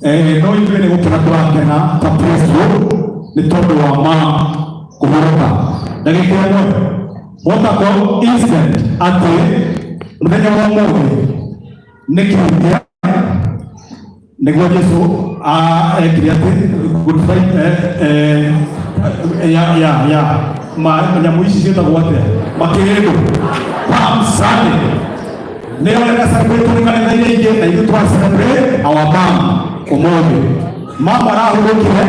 No ithuĩ nĩ gũkena tũrakena ta priesthood nĩ tondũ wa ma kũhurũka. Ndagĩka ĩmwe, what a coincidence atĩ mũthenya wa ũmũthĩ nĩ kiumia nĩguo Jesu ekire atĩ Good Friday, ya ma nyamũ ici ciĩtagwo atĩa, makĩrĩndũ, Palm Sunday nĩyo ĩra celebrate nĩ kanitha iria ingĩ, na ithuĩ twa celebrate our mom ũmũthĩ. Mama arahurũkire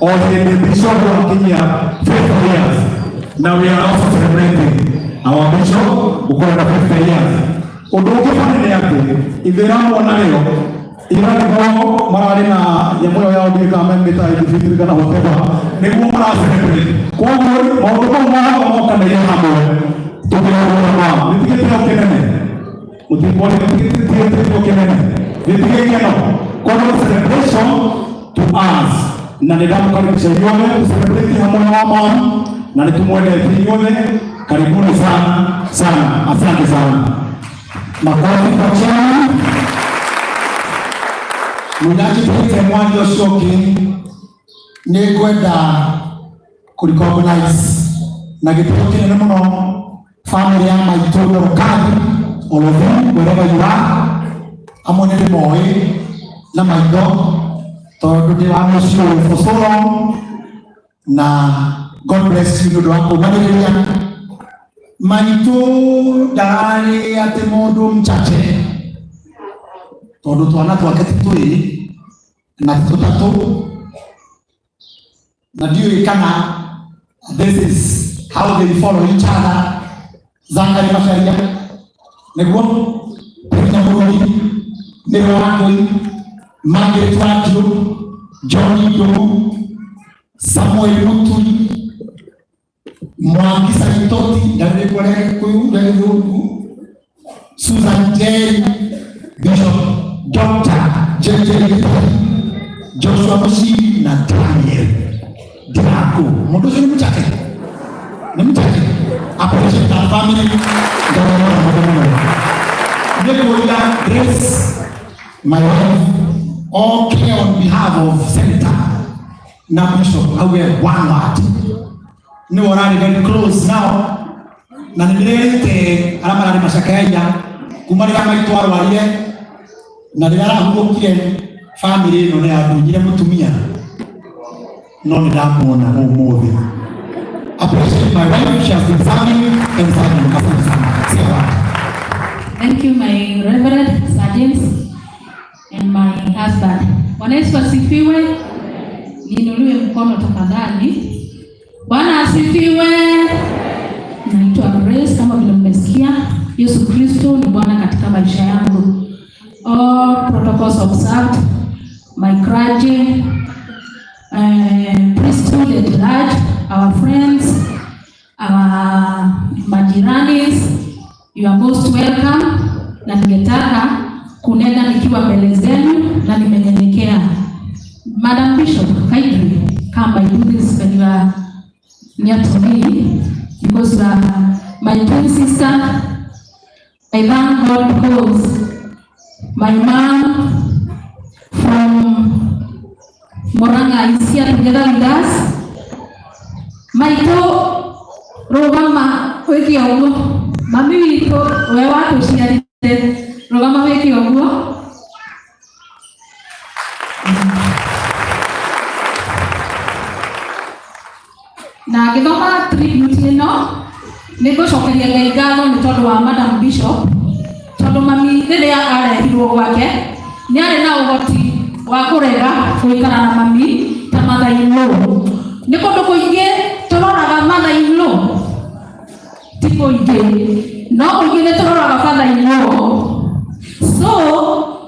o hĩndĩ bishop akinyia 50 years, na we are also celebrating our bishop gũkorwo na 50 years. Ũndũ ũngĩ bani nĩ atĩ ithĩramu narĩo ira nĩguo mararĩ na nyamũ ĩyo yao, ndiũĩ kana memĩta Idul kana whatever, nĩguo mara celebrate. Koguo maũndũ mau mothe mokanĩire hamwe tũkĩhũra ma nĩ gĩtĩo kĩnene mũtikone, nĩ gĩtĩo kĩnene, nĩ gĩkeno. Koguo celebration to us, na nĩ ndamũkaribisha inyuothe tũ celebrate hamwe na mama, na nĩ tũmwendete inyuothe. Karibuni sana sana, asante sana. Makofi kwa chairman. Mũnyanjĩtĩte mwaria ũcio ũngĩ, nĩ ngwenda kũ recognize na gĩtĩo kĩnene mũno family ya maitũ Dorokani, all of you wherever you are. Amwe nĩ ndĩmoĩ na maitho tondũ ndĩ wa mũciĩ ũyũ for so long, na God bless you nĩ ũndũ wa kũmanĩrĩria. Maitũ ndararĩ atĩ mũndũ mchache, tondũ twana twake ti twĩrĩ na ti tũtatũ, na ndiũĩ kana this is how they follow each other. Zachary Macharia nĩguo Peter Mũrũri, nĩwe Wangũi, Margaret Wanjiru, John Ndũgũ, Samuel Muturi, Mwangi Saitoti ndarĩkwo rĩa Gĩkũyũ, rĩa Gĩthũngũ, Susan Njeri, Bishop Dr. JJ Gĩtahi, Joshua Mushiri na Daniel Ndiraku. Mũndũ ũcio nĩ mũchake, nĩ mũchake. Appreciate that family. Ndarora mũno mũno. Nĩ kũria Grace, my wife, okay, on behalf of Senator na Bishop auge one word. Nĩ ũrarĩ very close now, na nĩ ndĩrerĩte arĩa mararĩ macakaya kuma rĩrĩa maitũ arwarire na rĩrĩa arahurũkire, family ĩno nĩ yandunyire mũtumia, no nĩ ndamuona ũmũthĩ. Appreciate my wife, she has been serving and serving. Asante sana. Say a word. Thank you, my Reverend Sir James and my husband. Bwana Yesu asifiwe. Niinuliwe mkono tafadhali. Bwana asifiwe. Naitwa Grace kama vile mmesikia. Yesu Kristo ni Bwana katika maisha yangu. All protocols observed. My clergy, priesthood at large, our friends, our majiranis, you are most welcome. Na ningetaka kunena nikiwa mbele zenu na nimenyenyekea. Madam Bishop, kindly come. I do this when you are near to me because you are my twin sister. I thank God because my mom from Murang'a is here together with us. Maitũ, rũgama wĩke ũguo. Mami witũ, we watũciarire, rũgama wĩke ũguo. Na ngĩthoma tribute ĩno, nĩ ngũcokeria Ngai ngatho nĩ tondũ wa Madam Bishop, tondũ mami rĩrĩa arehirwo gwake nĩ arĩ na ũhoti wa kũrega gũikara na mami ta mother-in-law. Nĩ kũndũ kũingĩ tũroraga mother-in-law, ti kũingĩ, no kũingĩ nĩ tũroraga father-in-law. So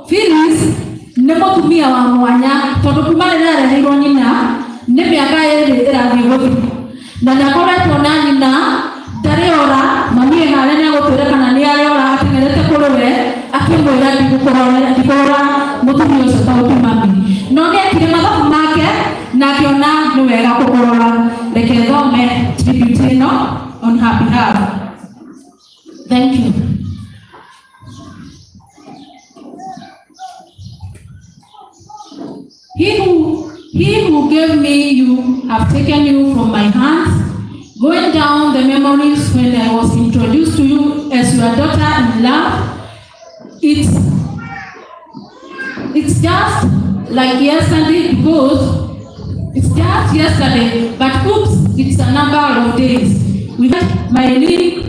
Phyllis nĩ mũtumia wa mwanya, tondũ kuma rĩrĩa areheirwo nyina nĩ mĩaka 2 ĩrathiĩ gũthiĩ na nĩ akoretwo na nyina, ndarĩ ora. Mami ĩ harĩa nĩ agũtwĩra kana nĩ arĩ ora ateng'erete kũrĩ we akĩmwĩra ndikũrora mũtumia ũcio tondũ ti mami, no nĩ ekire mathabu make na akĩona nĩ wega kũmũrora. Reke thome tribute ĩno on her behalf. Thank you. He who gave me you have taken you from my hands. Going down the memories when I was introduced to you as your daughter in love, it's just like yesterday because it's just yesterday, but oops, it's a number of days. We had my link,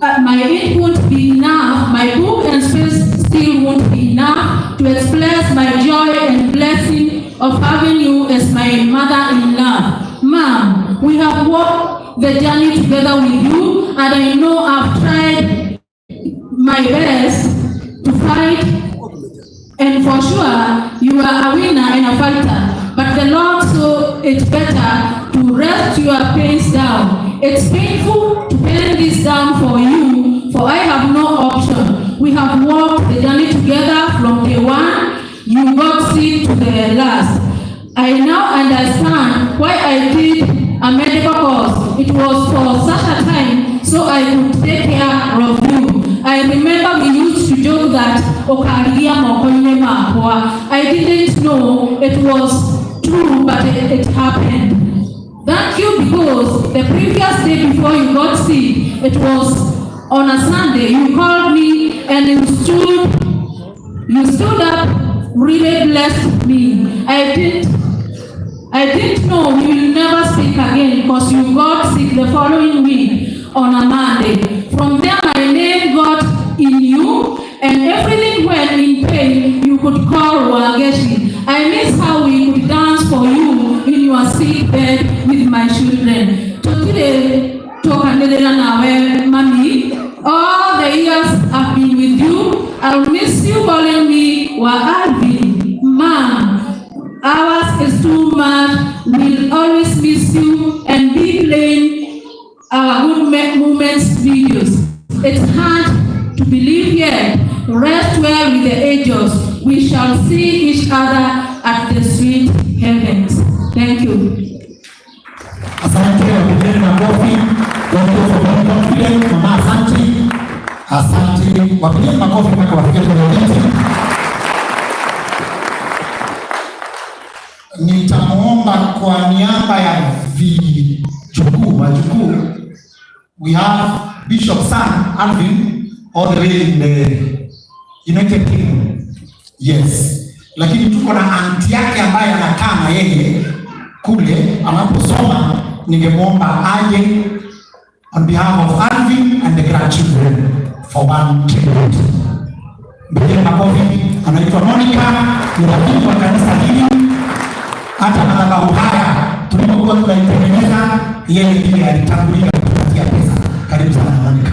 my ink won't be enough, my book and space still won't be enough to express my joy and blessing of having you as my mother-in-law. Mom, we have walked the journey together with you, and I know I've tried my best to fight, and for sure, you are a winner and a fighter. But the Lord saw it better to rest your pains down. It's painful to pen this down for you, for I have no option. We have walked the journey together from day one. You got sick to the last. I now understand why I did a medical course. It was for such a time so I could take care of you. I remember we used to joke that "Ũkarigia moko-inĩ makwa." I didn't know it was true, but it happened. Thank you, because the previous day before you got sick, it was on a Sunday, you called me and you stood up, really blessed me. I didn't know we will never speak again because you got sick the following week on a Monday. From there, my name got in you, and everything went in pain. You could call Wangechi. I miss how we could dance for you in your sick bed with my children. Tũtirĩ tũkanĩrĩra nawe, mami. All the years I've been with you, I'll miss you calling me Wa Alvin. Mom, ours is too much. We'll always miss you and be playing our good moments videos. It's hard to believe yet. Rest well with the angels. We shall see each other at the sweet heavens. Thank you. Asante, wapigeni makofi. Thank you for being confident. Mama, asante. Asante. Wapigeni makofi mpaka wafike kwenye viti. Nitamuomba kwa niaba ya vijukuu, wajukuu. We have Bishop Son Alvin all the way in the United Kingdom. Yes. Lakini tuko na auntie yake ambaye anakaa na yeye kule anaposoma. Ningemwomba aje on behalf of Alvin and the grandchildren for one tribute. Mpigeni makofi. Anaitwa Monica, ni rafiki wa kanisa hili. Hata madhabahu haya tulipokuwa tunaitengeneza, yeye ndiye alitangulia kutupatia pesa. Karibu sana Monica.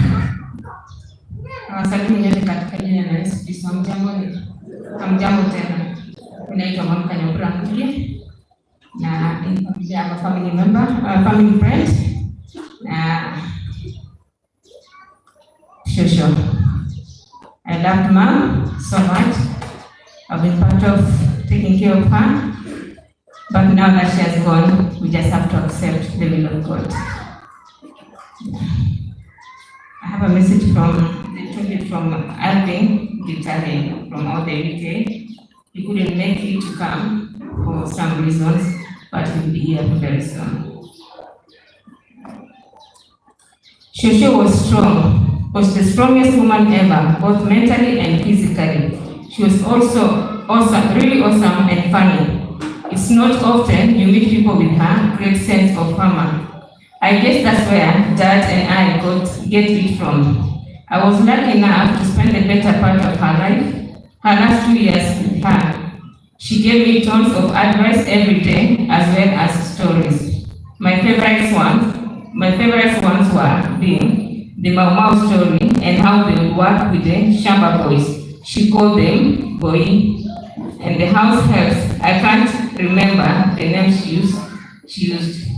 Nawasalimu nyote katika jina la Yesu Kristo. Hamjambo? Hamjambo tena. Mimi naitwa Monica Nyambura Ngugi na I'm a family member, a family friend na shosho. I loved mom so much. I've been part of taking care of her. But now that she has gone, we just have to accept the will of God. I have a message from the tribute from Alvin Gitale from all the UK. He couldn't make it to come for some reasons, but he'll be here very soon. Shosho was strong, was the strongest woman ever, both mentally and physically. She was also awesome, really awesome and funny. It's not often you meet people with her great sense of humor. I guess that's where Dad and I get it from. I was lucky enough to spend the better part of her life, her last 2 years with her. She gave me tons of advice every day, as well as stories. My favorite ones were being the Mau Mau story and how they would work with the Shamba boys. She called them boy, and the house helps. I can't remember the names she used,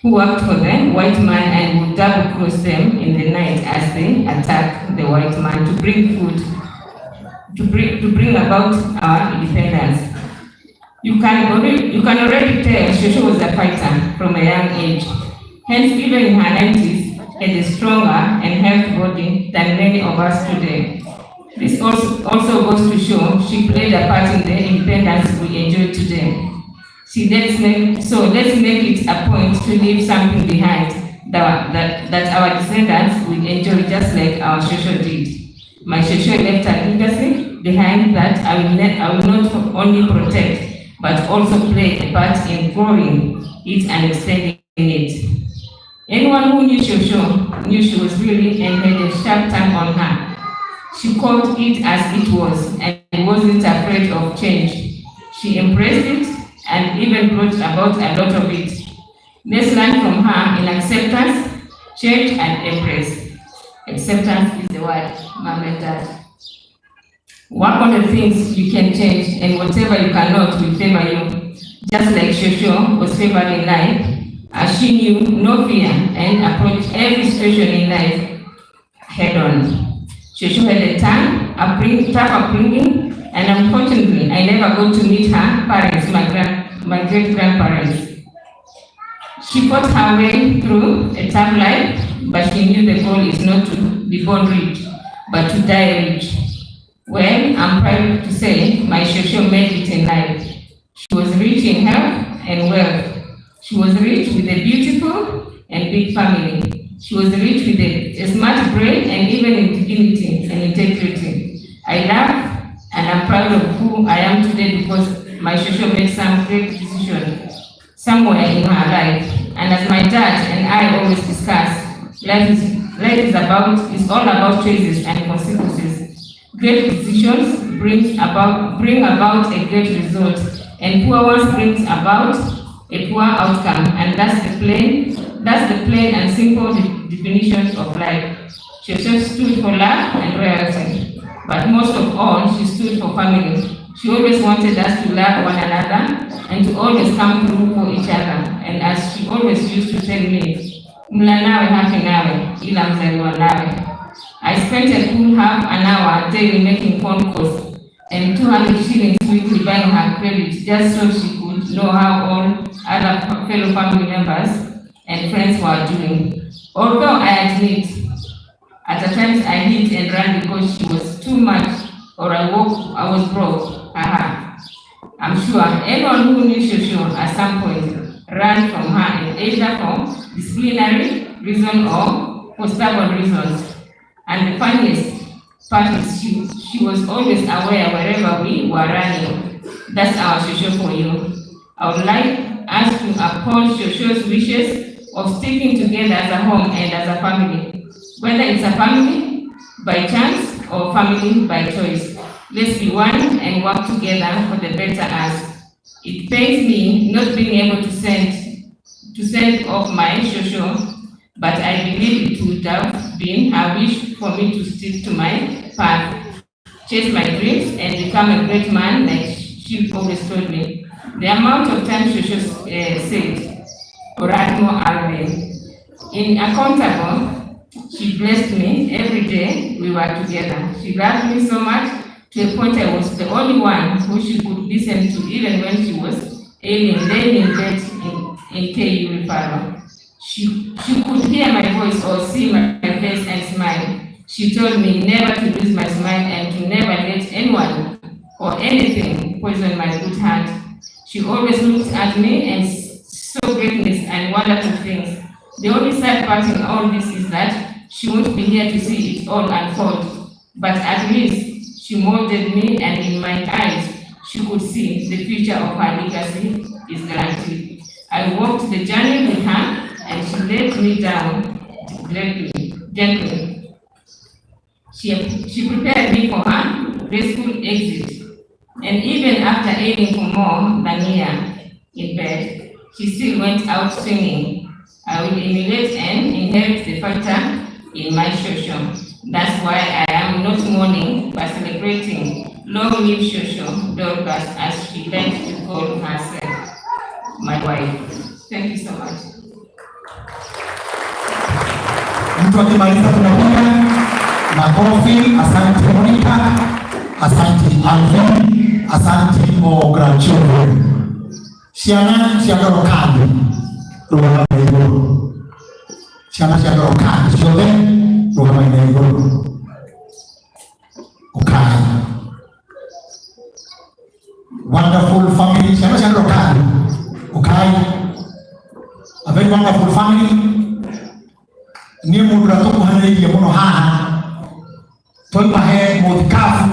who worked for the white man and would double cross them in the night as they attacked the white man to bring food, to bring about our independence. You can already tell Shosho was a fighter from a young age. Hence, even in her 90s, had a stronger and healthy body than many of us today. This also goes to show she played a part in the independence we enjoy. She let's make, so let's make it a point to leave something behind that our descendants will enjoy just like our shosho did. My shosho left a legacy behind that I will not only protect, but also play a part in growing it and extending it. Anyone who knew Shosho knew she was really and had a sharp tongue on her. She called it as it was and wasn't afraid of change. She embraced it and even brought about a lot of it. Let's learn from her in acceptance, change, and embrace. Acceptance is the word, mom and dad. Work on the things you can change, and whatever you cannot will favor you. Just like Shosho was favored in life, as she knew no fear and approached every situation in life head on. Shosho had a tough upbringing, and unfortunately, I never got to meet her parents, my great grandparents. She fought her way through a tough life, but she knew the goal is not to be born rich, but to die rich. Well, I'm proud to say my Shosho made it in life. She was rich in health and wealth. She was rich with a beautiful and big family. She was rich with a smart brain and even in dignity and integrity. I love and I'm proud of who I am today because my Shosho made some great decisions somewhere in her life. And as my dad and I always discuss, life is all about choices and consequences. Great decisions bring about a great result, and poor ones brings about a poor outcome. And that's the plain and simple definition of life. She also stood for love and loyalty, but most of all, she stood for family. She always wanted us to love one another and to always come through for each other. And as she always used to tell me, "Mla nawe hafi nawe, ila mzaliwa nawe." I spent a cool half an hour daily making phone calls and 200 shillings weekly buying her credit just so she could know how all other fellow family members and friends were doing. Although I admit, at times I hit and ran because she was too much or I was broke. Haha. I'm sure anyone who knew Shosho at some point ran from her, and either for disciplinary reason or for stubborn reasons. And the funniest part is she was always aware wherever we were running. That's our Shosho for you. I would like us to uphold Shosho's wishes of sticking together as a home and as a family, whether it's a family by chance or family by choice. Let's be one and work together for the better us. It pains me not being able to send off my Shosho, but I believe it would have been her wish for me to stick to my path, chase my dreams, and become a great man like she always told me. The amount of time Shosho said, Oradmo Alvin. In accountable, she blessed me every day we were together. She loved me so much to a point I was the only one who she could listen to even when she was ailing, laying in bed in KU Referral. She could hear my voice or see my face and smile. She told me never to lose my smile and to never let anyone or anything poison my good heart. She always looked at me and saw greatness and wonderful things. The only sad part in all this is that she won't be here to see it all unfold. But at least she molded me, and in my eyes, she could see the future of her legacy is guaranteed. I walked the journey with her, and she led me down gently. Gently. She prepared me for her graceful exit. And even after ailing for more than a year in bed, she still went out singing. I will emulate and inherit the fighter in my Shosho. That's why I am not mourning, but celebrating. Long live Shosho Dorcas, as she likes to call herself, my wife. Thank you so much. Mtu akimaliza tunapiga makofi. Asante Monica, asante Alvin, asante all grandchildren. Ciana cia Dorokani rũgama na igũrũ. Ciana cia Dorokani ciothe rũgama na igũrũ. Ukai. Wonderful family. Ciana cia Dorokani. Ngai. A very wonderful family. Niĩ mũndũ ũrĩa tũkuhanĩrĩirie mũno haha twauma he mũthikabu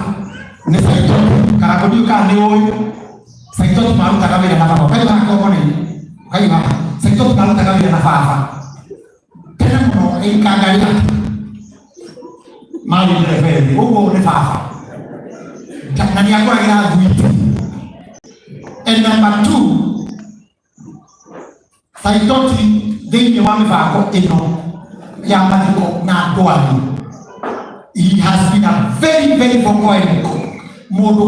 nĩ Saitoti Karangũ, ndiũĩ kana nĩ ũĩ Saitoti marutaga wĩra na baba. Ũkaigua haha kĩgongona-inĩ, ũkaigua haha Saitoti marutaga wĩra na baba tene mũno ĩikanga rĩake marĩ ndereba ethĩ, ũguo nĩ baba na nĩ akũragĩra thwiti. And number two, Saitoti thĩinĩ wa mĩbango ĩno ya mathiko na ndwari, he has been a very very vocal and mũndũ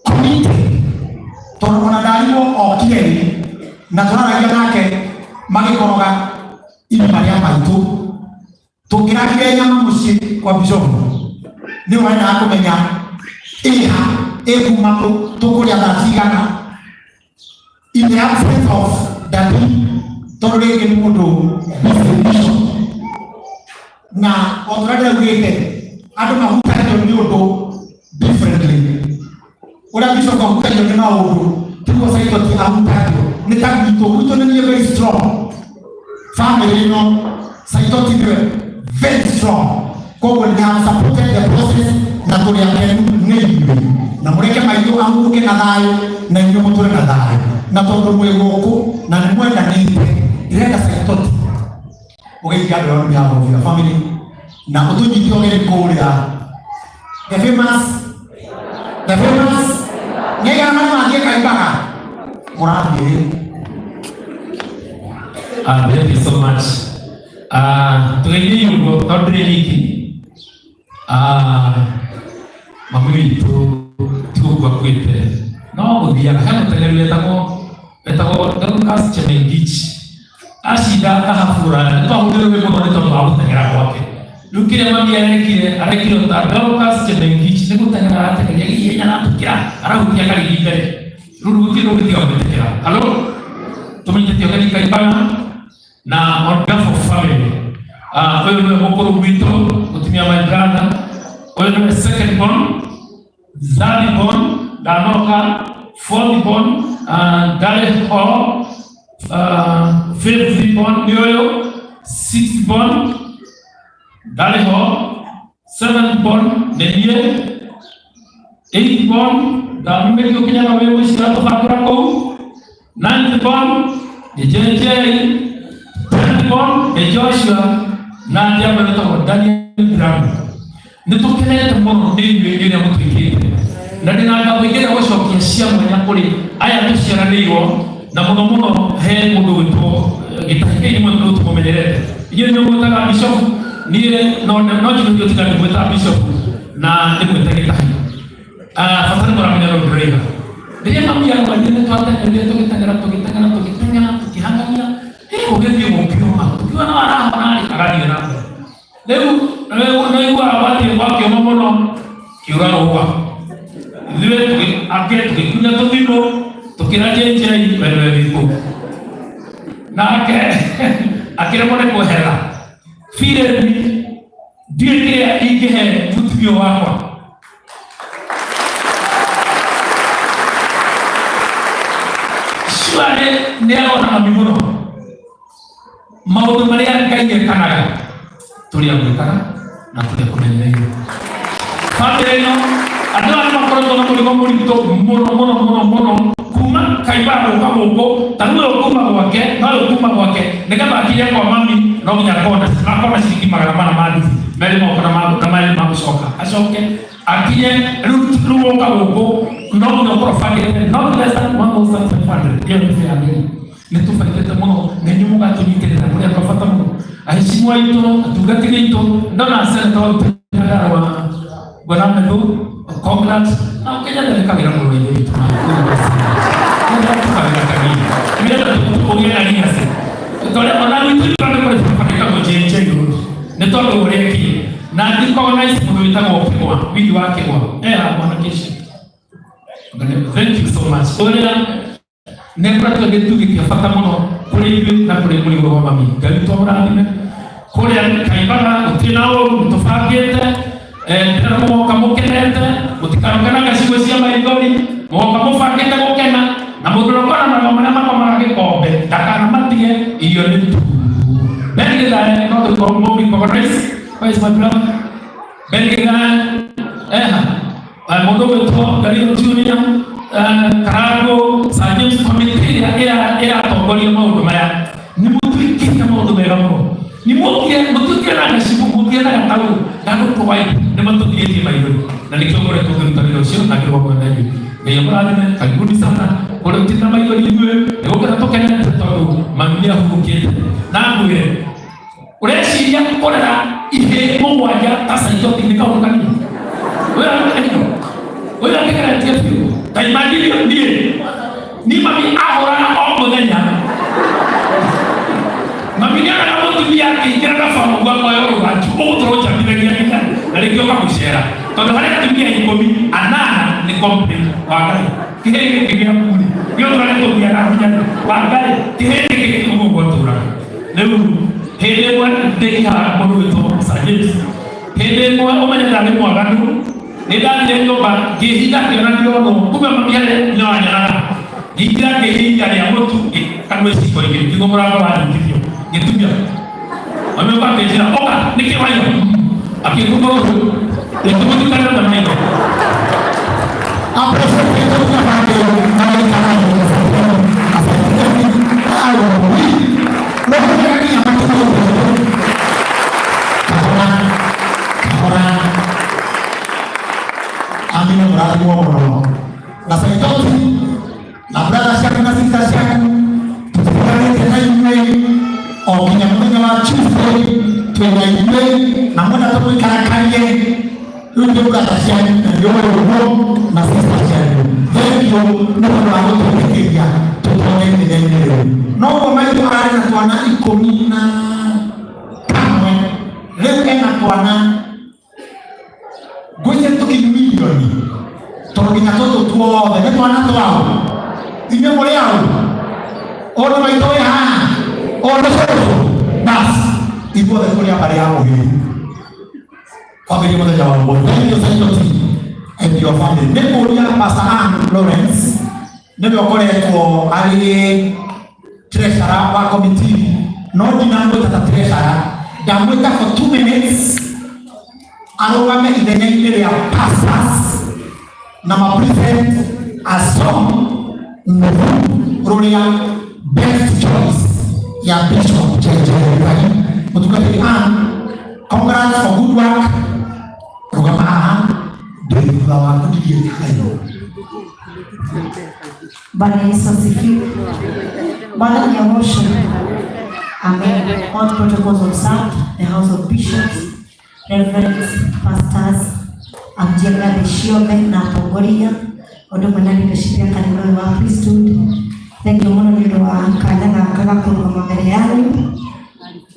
committed, tondũ ona ndarirwo okire rĩ na tũraragia nake magĩkoroga irima rĩa maitũ, tũngĩragire nyama mũciĩ kwa bishop nĩ wendaga kũmenya ĩha ĩkuma kũ, tũkũrĩa thaa cigana, in the absence of daddy, tondũ rĩngĩ nĩ mũndũ busy bishop. Na o ta ũrĩa ndĩraugĩte, andũ mahutagio nĩ ũndũ differently. Ũrĩa bishop ahutagio nĩ maũndũ tiguo Saitoti ahutagio. Nĩ ta gwitũ, gwitũ nĩ niĩ very strong, family ĩno Saitoti nĩwe very strong, koguo nĩ have supported the process na tũrĩ akenu nĩ inyuĩ, na mũreke maitũ ahurũke na thayũ na inyuĩ mũtũre na thayũ, na tondũ mwĩ gũkũ na nĩ mwendanĩte, ndĩrenda Saitoti ũgeithia andũ on behalf of your family na ũtũnyite ũgeni kũrĩa the famous, the famous nĩ aigana marĩa mathiĩ Kaimbaga mũrathiĩ rĩ. Thank you so much. Tũgeithie ũguo tondũ ndĩrĩ wiki. Mami witũ ti gũkua akuĩte no gũthiaga he mũteng'eri wetagwo Dorcas Chemengich acinda kahabura nĩ twahũrire rwĩmbo mũno nĩ tondũ wa gũteng'era gwake. Rĩu kĩrĩa mami arekire ta Dorcas Chemengich nĩ gũteng'era arateng'eria ihenya aratũkĩra arahutia karigi mbere, rĩu gũtirĩ ũngĩtiga gwĩtĩkĩra. Halo, tũmenyithĩtie ũgeni Kaimbaga na on behalf of family, ũyũ nĩwe mũkũrũ gwitũ, mũtumia my brother, ũyũ nĩwe second born, third born ndanoka, fourth born ndarĩ ho, fifth born nĩ ũyũ, sixth born ndarĩ ho, seventh born nĩ niĩ, eighth born ndamũmĩkio Kĩnyaga wĩ mũciĩ atũbangĩra kũu, ninth born nĩ JJ, tenth born nĩ Joshua, na njamba wĩtagwo Daniel Brown. Nĩ tũkenete mũno nĩ inyuĩ ĩrĩa mũtwĩkĩte, na ndĩna ngatho ingĩenda gũcokia cia mwanya kũrĩ aya tũciaranĩirwo, na mũno mũno he mũndũ wĩtwo Gĩtahi kĩi mũno tũmũmenyerete inyuĩ nĩ mũgwĩtaga bishop, niĩ no no njiguithio tiga ndĩmwĩtaga bishop na ndĩmwĩte Gĩtahi. Bata nĩ mũramenya no ndĩroiga rĩrĩa mami arwarire nĩ twateng'erire tũgĩteng'era tũgĩteng'era tũgĩteng'era tũkĩhang'ania gũgĩthiĩ gũkĩũma tũkiona no arahona rĩ agathiĩ na mbere. Rĩu nĩiguaga gwathiĩ gwakĩũma mũno kiuga rũa ithuĩ angĩ tũgĩkunya tũthimũ tũkĩra JJ we nĩwe wĩkũ nake akĩremwo nĩ kweherera Philip, ndiũĩ kĩrĩa ingĩhe mũtumia wakwa. Surely nĩ arona mami mũno maũndũ marĩa Ngai ekanaga tũrĩ a gwĩkaga na tũrĩ a kũmenyereire. Bamĩrĩ ĩno andũ aya nĩ makoretwo na mũrigo mũritũ mũno mũno mũno mũno kuma Kaimbaga gũka gũkũ, ta rĩu ũyũ kuma gwake na ũyũ kuma gwake nĩgetha akinye kwa mami no nginya akorwo na ciringi 400 ma nduthi merĩ moka na merĩ ma gũcoka acoke akinye. Rĩu woka gũkũ no nginya ũkorwo bangĩte not less than 1500. Ĩyo nĩ bĩa mbere. Nĩ tũbaitĩte mũno na inyuĩ mũgatũnyitĩrĩra mũrĩ andũ a bata mũno, aheshimiwa aitũ, atungatĩri aitũ. Ndona seneta wa Nyandarua Bwana Methu, congrats na ũkĩnyenda nĩ kawĩra mũno ithe witũ na kawĩra kanini nĩgetha ũgĩe na legacy tondũ ona gwitũ itũra nĩ kũrĩ baba wĩtagwo JJ Road nĩ tondũ ũrĩa ekire na recognize mũndũ wĩtagwo Kĩgwa, Willy wa Kĩgwa haha mwanake ũcio. Thank you so much. Ũrĩa nĩ ngoretwo gĩtugĩ kĩa bata mũno kũrĩ ithuĩ na kũrĩ mũrigo wa mami. Ngai witũ amũrathime. Kũrĩa Kaimbaga gũtirĩ na ũru, nĩtũbangĩte ndĩrenda mũgoka mũkenete, mũtikanoke na ngacigo cia maithori, mũgoka mũbangĩte gũkena, na mũndũ ũrĩa ũkona marũa marĩa makomaga gĩkombe Recognize. Where is my brother? Ben Gigan, eha mũndũ ũgwĩtwo Galileo Junior, Karango, Sir James, committee ĩrĩa ĩratongoria maũndũ maya nĩ mũtwĩkĩte maũndũ mega mũno. Nĩ mũkire mũtuĩkire na gacibũ, mũkire na gatarũ na gũtũwai nĩ matũthirĩtie maithori na nĩkĩo ngoretwo ngĩruta wĩra ũcio na ngĩrũgama na inyuĩ. Ngai amũrathime, karibuni sana. Kũrĩa ũtirĩ na maithori ithuĩ nĩ gũkena tũkenete tondũ mami nĩ ahurũkĩte. Na ngwĩre ũreciria kũrera ihĩĩ mũgwanja ta Saitoti nĩ kaũndũ kanini. Wĩra akĩgeretie biũ. Ta imagine niĩ mami ahũraga o mũthenya. Mami nĩonaga mũtumia akĩingĩra na bara ũguo akoya rũthanju ũgũtũra ũnjambithagia nginya na rĩngĩ ũkamũcera tondũ harĩ atumia ikũmi anana nĩ complain wa Ngai kĩhĩĩ gĩkĩ gĩaku rĩ gĩotũra nĩtũthiaga nginya wa Ngai kĩhĩĩ gĩkĩ gĩkĩ gwatũraga. Rĩu hĩndĩ ĩmwe ndĩkiha mũndũ wĩtwo Sir James, hĩndĩ ĩmwe ũmenye ndarĩ mwaganu, nĩ ndathire nyũmba ngĩhitha ngĩona ndĩronwo, kumbe mami harĩa no anyonaga. Ngĩingĩra ngĩiria rĩa mũtu ngĩkanua iciko igĩrĩ ngiuga mũrango wanyitithio ngĩtumia mami ũka akĩnjĩra ũka nĩkĩ waiyo akĩngũthũra ũguo ngĩmũthikana na maitho. Amina, mũrathimwo mũno na Saitoti na brother ciaku na sister ciaku tũtiganĩte na inyuĩ o nginya mũthenya wa Tuesday twĩna inyuĩ na mwenda tũmũikarakarie. Rĩu nĩ brother cianyu na nĩ ũĩ ũguo na sister cianyu. Thank you nĩ ũndũ wa gũtũĩtĩkĩria tũtonye ithenya-inĩ rĩu. Noguo maitũ arĩ na twana 11, rĩu ena twana ngwĩciria tũkinyu milioni tondũ nginya tũtũ tuothe nĩ twana twao. Inyuĩ mũrĩ aũ? Ũyũ nĩ maitũ wĩ haha, ũyũ nĩ cũcũ, bas ithuothe tũrĩ a mbarĩ ya mũhĩĩ kwambĩrĩria mũthenya wa ũmũthĩ. Thank you, Saitoti and your family. Nĩ kũria Pastor Ann Lawrence nĩwe ũkoretwo arĩ treasurer wa committee, no ndinamwĩta ta treasurer, ndamwĩta for 2 minutes arũgame ithenya-inĩ rĩa pastors na ma present a song nuthu rũrĩa best choice ya Bishop JJ Ngai. Mũtungatĩri Ann, congrats for good work. Rũgama haha, ndĩ thutha waku ndithiĩte haraihu. Bwana Yesu asifiwe. Bwana ni Arosha. Amen. All protocols observed, the House of Bishops, reverends, pastors, ahunjia ngathĩ ciothe na atongoria, ũndũ ũmwe na leadership ya kanitha ũyũ wa priesthood. Thank you mũno nĩ ũndũ wa kanya gaka ga kũrũgama mbere yanyu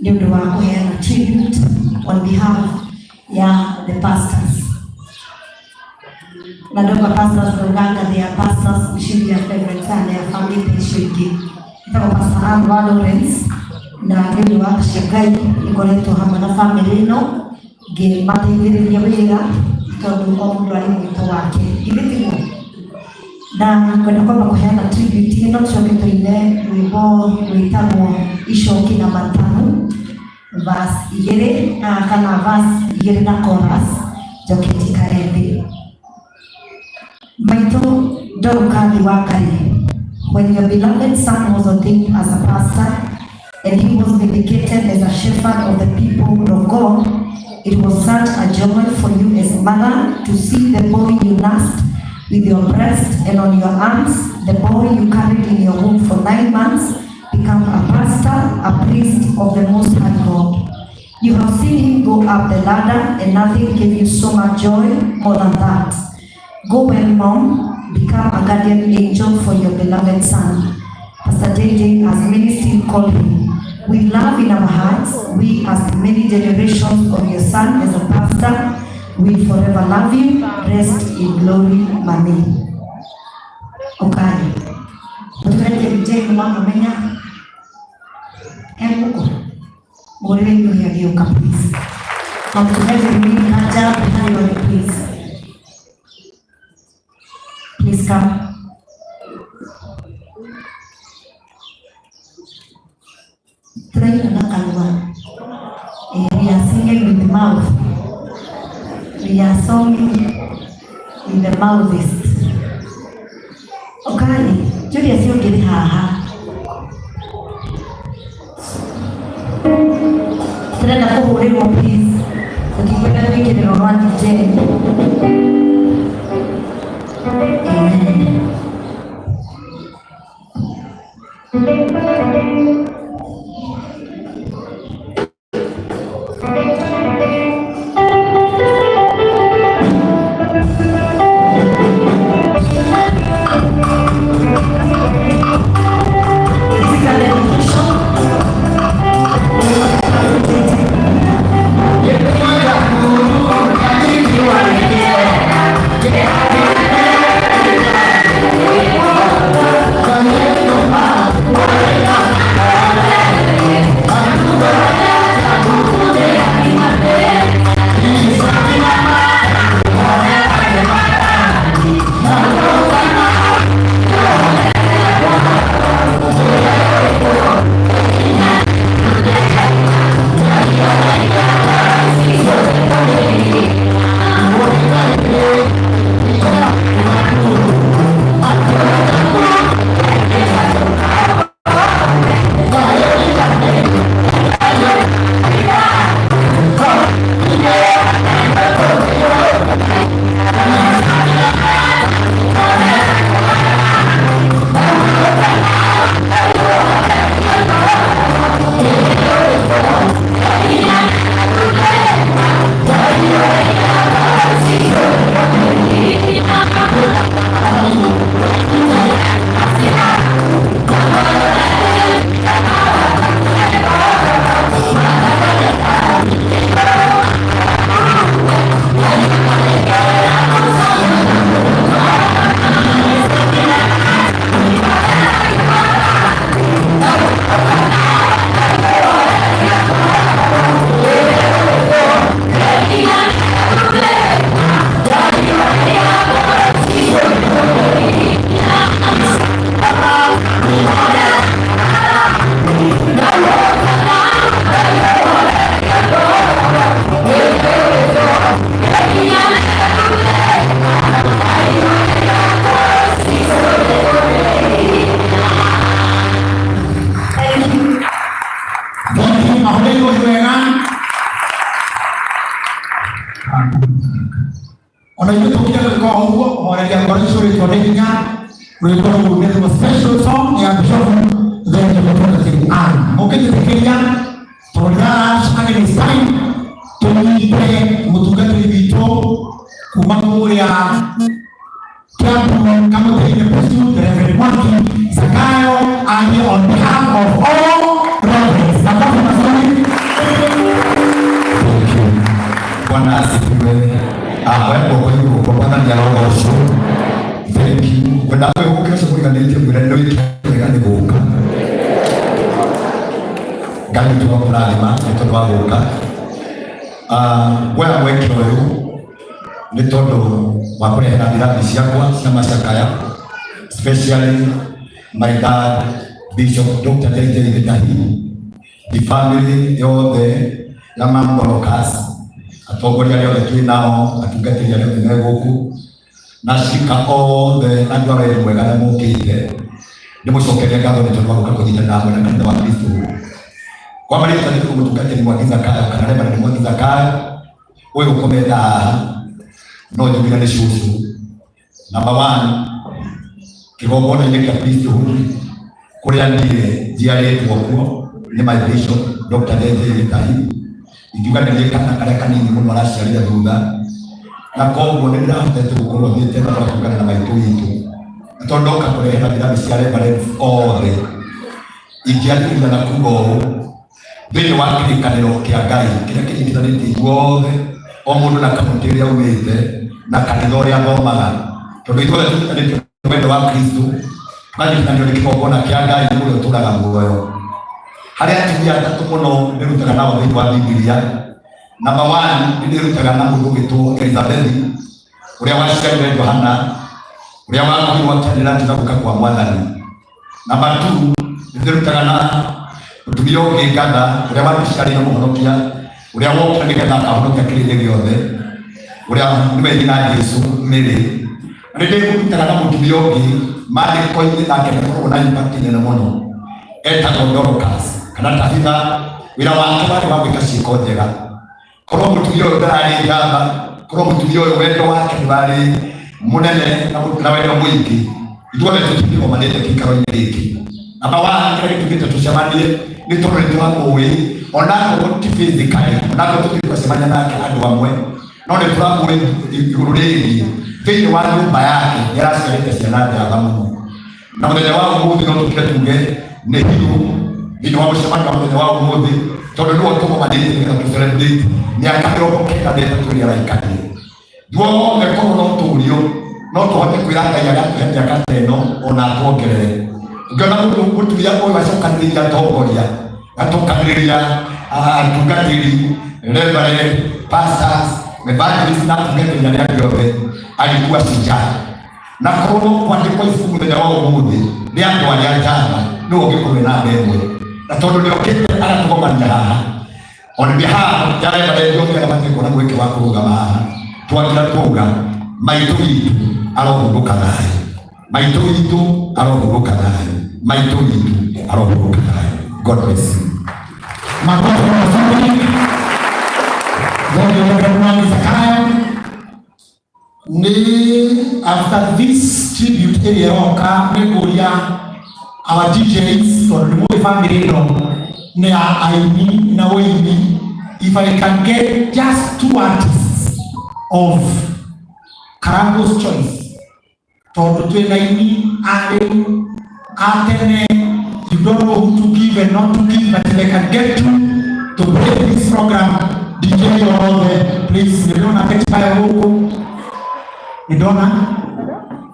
nĩ ũndũ wa kũheana tribute on behalf ya the pastors. Na ndauga pastors, ndauga ngathĩ ya pastors mĩciĩ ya favorite sana ya family icio ingĩ. Ĩtagwo Pastor Ann wa Lawrence na nĩ ũndũ wa cia Ngai ikoretwo hamwe na family ĩno ngĩmateithĩrĩria wĩra tondũ o mũndũ arĩ mwĩto wake, githĩ tiguo? Na ngwenda kwamba kũheana tribute ĩno tũcoke tũine rwĩmbo rwĩtagwo Icoki na Matamu, verse igĩrĩ kana verse igĩrĩ na chorus, njoke njikare thĩ. Maitũ Dorcas Wangari, when your beloved son was ordained as a pastor and he was dedicated as a shepherd of the people of God, it was such a joy for you as a mother to see the boy you nursed with your breast and on your arms, the boy you carried in your womb for 9 months, become a pastor, a priest of the Most High God. You have seen him go up the ladder, and nothing gave you so much joy more than that. Go well, Mom. Become a guardian angel for your beloved son, Pastor JJ, as many still call him. With love in our hearts, we as many generations of your son as a pastor, will forever love you. Rest in glory, Mami. Okay. Mũtũrete DJ mwamũmenya egũkũ mũgũrĩre indo gĩagĩũka, please. Na mũtũrete Winnie Kanja harĩ othe, please. Please come. Tũraina na kanua. mouth. We are songing in the mouthist. Okay, Julius ũngĩrĩ haha. Tũrenda kũhũrĩrwo please. Tũtikwenda gwĩkĩrĩrwo rwa DJ. Amen. This is a dedication. Thank you. Thank you. Mahũrĩrwo wega. Ona ithuĩ tũkire gwĩka o ũguo kũhoreria ngoro icũrĩtwo nĩ hinya rwĩmbo rũu nĩ rwa special song ya Bishop Thengi Mũtungatĩri Ann. Mũngĩtĩkĩria tondũ ndĩraracage this time tũnyite mũtungatĩri witũ kuma kũrĩa Kiambu Kamũtĩ-inĩ Priesthood, Reverend Mwangi Zakayo arie on behalf of all reverends. Makofi mazuri. Thank you. Bwana asifiwe. Ah, wewe kwa hiyo kwa Bwana ni arogocwo. Thank you. Wenda wewe ukira cukuriganĩtie mwĩra nĩ wĩkĩrĩga nĩ gũka. Ngai nĩ tũgakũrathima nĩ tondũ wa gũka. Ah, ngwoya mweke ũyũ nĩ tondũ wa kũrehera irathi ciakwa cia macakaya, especially my dad Bishop Dr. JJ Gitahi, the family yothe ya Mamborocas, atongoria arĩa othe twĩ nao, atungatĩri arĩa othe me gũkũ na acirika othe, andũ a wendo mwega arĩa mokĩte, ndĩmũcokerie ngatho nĩ tondũ wa gũka kũnyitanĩra hamwe na kanitha wa Kristo. Kwa marĩtwa nĩ mũtungatĩri Mwangi Zakayo kana Reverend Mwangi Zakayo ũyũ ũkomete haha no njugire nĩ cucu number one kĩgongona-inĩ kĩa priesthood kũrĩa niĩ njiarĩtwo kuo nĩ my bishop Dr. JJ Gitahi. Ingiuga nĩ niĩ kana karĩa kanini mũno araciarire thutha, na koguo nĩ ndĩrahotete gũkorwo thiĩte na tũgatungana na maitũ witũ, na tondũ ndoka kũrehera irathi cia reverends othe, ingĩanĩrĩra na kuga ũũ thĩinĩ wa kĩrĩkanĩro kĩa Ngai kĩrĩa kĩnyitithanĩtie ithuothe, o mũndũ na kaunti ĩrĩa aumĩte na kanitha ũrĩa athomaga, tondũ ithuothe tũnyitanĩtio nĩ wendo wa Kristo, tũkanyitithanio nĩ kĩgongona kĩa Ngai ũrĩa ũtũraga muoyo. Harĩ atumia atatũ mũno ndĩrutaga nao thĩinĩ wa Bibilia. Number one, nĩ ndĩrutaga na mũndũ ũgĩtwo Elizabeth ũrĩa waciarire Johana ũrĩa wakorirwo akĩanĩrĩra atĩ gũka kwa Mwathani. Number two, nĩ ndĩrutaga na mũtumia ũngĩ Ngatha ũrĩa watũciarĩire mũhonokia Uria wokire nigetha akahonokia kĩrĩndĩ gĩothe, uria nĩwe nyina Jesu Mary. Na nĩndĩkũrutaga na mũtumia ũngĩ maandĩko-inĩ nake nĩakoragwo na impact nene mũno, etagwo Dorcas kana Tabitha. Wĩra wake warĩ wa gwĩka ciĩko njega. Korwo mũtumia ũyũ ndararĩ njamba, korwo mũtumia ũyũ wendo wake ndwarĩ mũnene na wendo mũingĩ, ithuothe tũtingĩgomanĩte gĩikaro-inĩ gĩkĩ. Namba one, kĩrĩa gĩtũmĩte tũcemanie nĩ tondũ nĩ tũramũĩ, onakorwo ti physically, onakorwo tũtirĩ twacemania nake andũ amwe, no nĩ tũramũĩ igũrũ rĩgiĩ thĩinĩ wa nyũmba yake nĩ araciarĩte ciana njamba mũno. Na mũthenya wa ũmũthĩ no tũkire tuge nĩ hiũ thĩinĩ wa mũcemanio wa mũthenya wa ũmũthĩ, tondũ nĩwe tũgomanĩte nĩgetha tũ celebrate mĩaka 93 ĩrĩa araikarire. Ithuothe korwo no tũrio no tũhote kwĩra Ngai agatũhe mĩaka ta ĩno ona atuongerere. Ũngĩona mũndũ mũtumia ũyũ acokanĩrĩirie atongoria, acokanĩrĩria atungatĩri, reverend, pastors, evangelists na atungatĩri arĩa angĩ othe, alikuwa shujaa. Na korwo no kwandĩkwo ibuku mũthenya wa ũmũthĩ nĩ andũ arĩa njamba, nĩwe ũngĩkorwo namba ĩmwe. Na tondũ nĩokĩte agatũgomania haha on behalf ya reverend othe arĩa matirĩ kuona mweke wa kũrũgama haha, twakira twauga maitũ witũ arohurũka thayũ, maitũ witũ arohurũka thayũ, maitũ witũ arohurũka thayũ. God bless you. Makofi mazuri. Thank you, Reverend Mwangi Zakayo. Ni after this tribute ĩrĩa ĩroka nĩ ngũria our DJs, tondũ nĩ mũĩ family ĩno nĩ ya aini na ũini, if I can get just two artists of Karango's choice, tondũ twĩna aini a rĩu a tene, you don't know who to give and not to give, but if I can get two to play this program, DJ othe please. Nĩndĩrona Betty gũkũ, nĩndona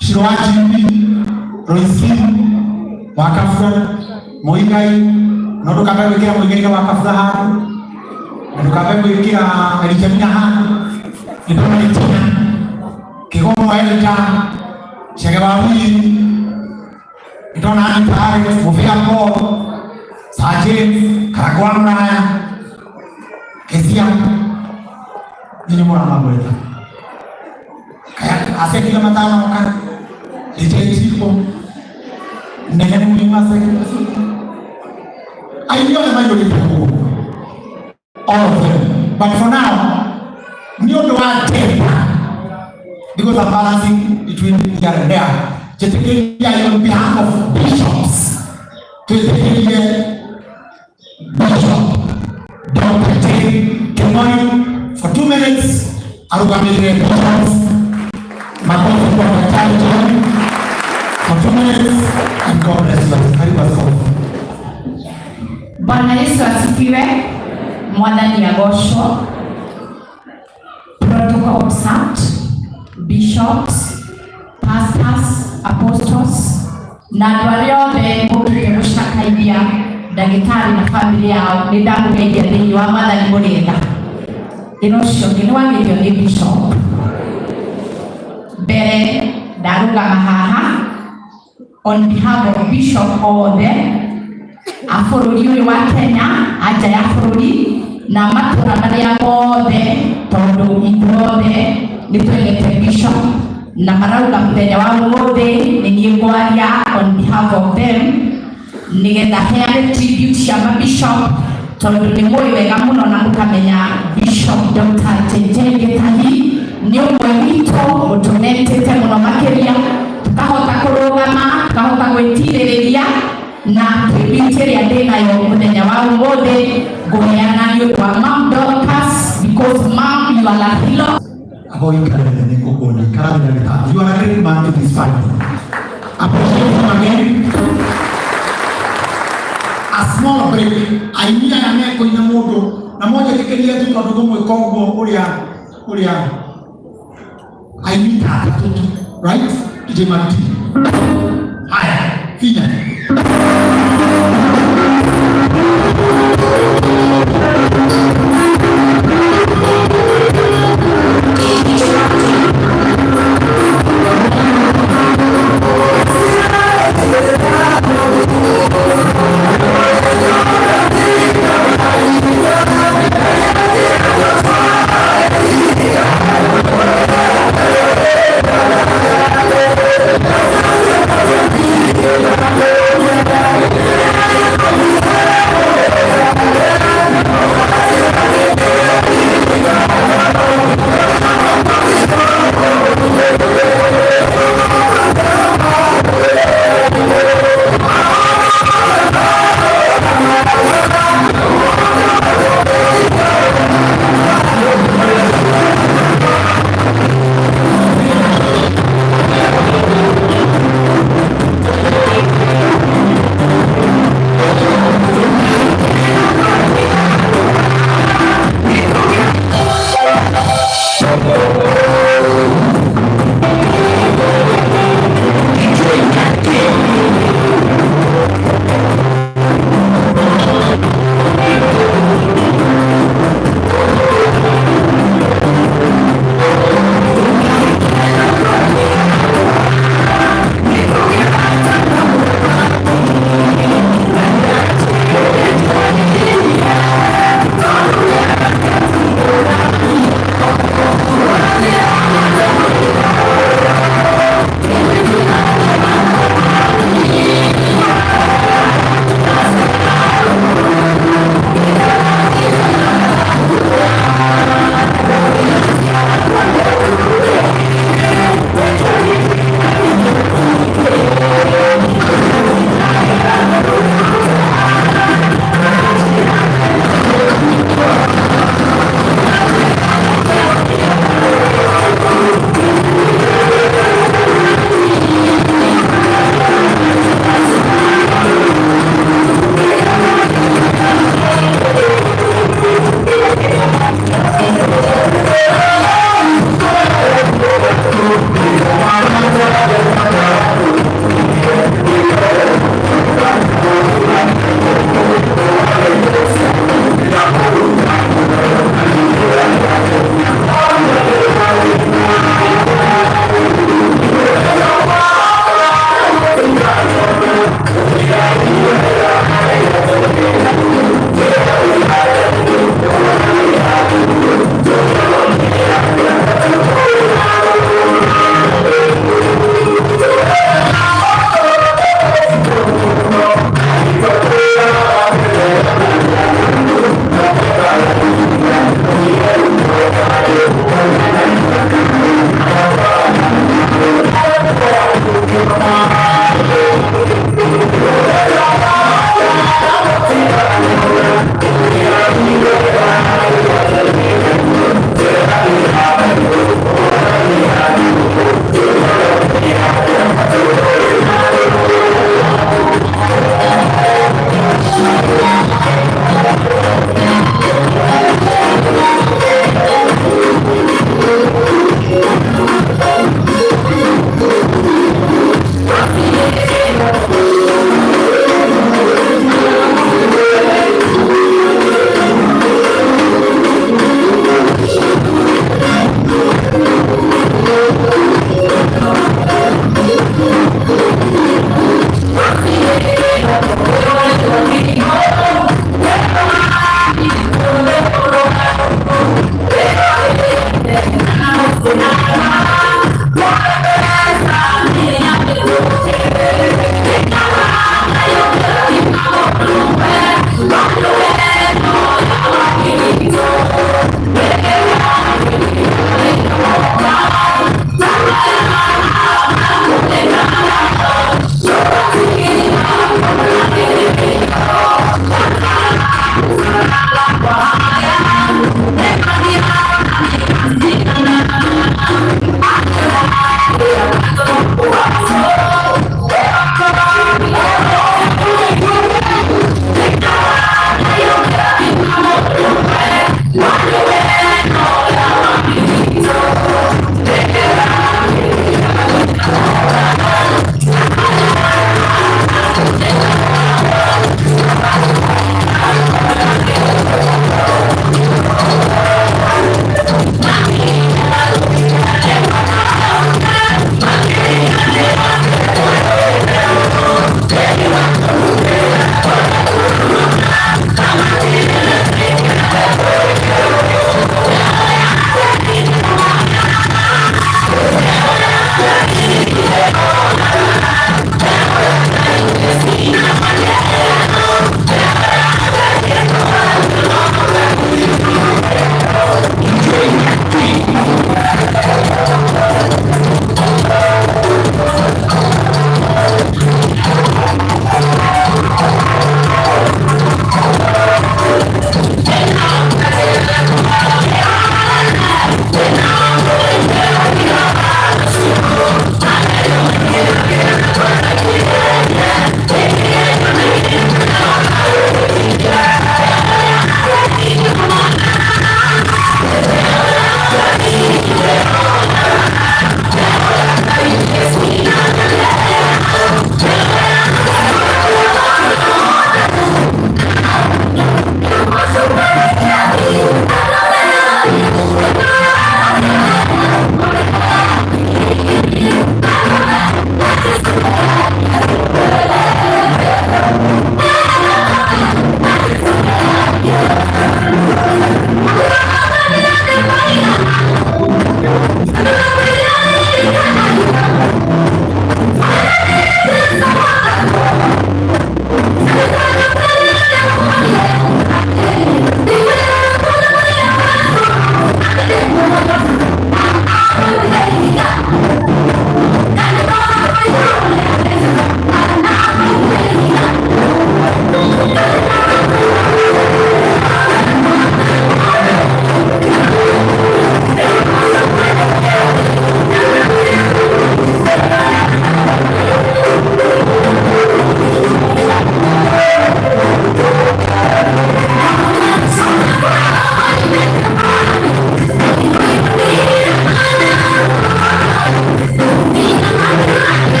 Shiro wa GP, Royce wa Kabura, Muigai, no ndũkambe gwĩkĩra Muigai na wa Kabura handũ, na ndũkambe gwĩkĩra Elijamina handũ. Nĩndona Itina Kĩgomo, Elda Chege wa Wili, nĩndona Anita Alex, Mũbĩa Paul, Sir James Karagwa, Muraya Kesia, nyinyi mũramagweta kaya asekile matano ka DJ Chipo nene muhimu asekile aini othe maiyũrĩte gũkũ, all of them. But for now, nĩ ũndũ wa temper, because I'm balancing between here and there, njĩtĩkĩria on behalf of bishops twĩtĩkĩrie Bishop Dr. J. Kimani for 2 minutes arũgamĩrĩre bishops. Makofi kwa Daktari John for 2 minutes and God bless you. Karibu askofu. Bwana Yesu asifiwe. Mwathani agocwo. Protocol observed, bishops, pastors, apostles na andũ arĩa othe mũkĩte gũcakaithia ndagĩtarĩ na family yao, nĩ ndamũgeithia thĩinĩ wa Mwathani. Mũrĩega? Thĩna ũcio ũngĩ nĩ wagĩrio nĩ bishop. Mbere ndarũgama haha on behalf of bishop othe a bũrũri ũyũ wa Kenya, anja ya bũrũri na matũra marĩa mothe, tondũ ithuothe nĩ twendete bishop na marauga mũthenya wa ũmũthĩ nĩ niĩ ngwaria on behalf of them nĩgetha heane tribute cia mabishop, tondũ nĩ mũĩ wega mũno na mũkamenya Bishop Dr. JJ Gĩtahi nĩ ũmwe witũ ũtũnetĩte mũno makĩria, tukahota kũrũgama, tukahota gwĩtirĩrĩria. Na tribute ĩrĩa ndĩ nayo mũthenya wa ũmũthĩ ngũheana nĩ ũndũ wa Mam Dorcas, because Mam, you are a hero. Agoikarĩre nĩ ngũkũni karamenya gĩtatu. You are a great man to this family. Appreciate him again. A small break. Aini aya mekũina mũndũ na monjĩtĩkĩrie tu, tondũ ngũmwĩka ũguo ũrĩa ũrĩa aini ta atatũ tu, right? DJ Marti, haya finya. Thank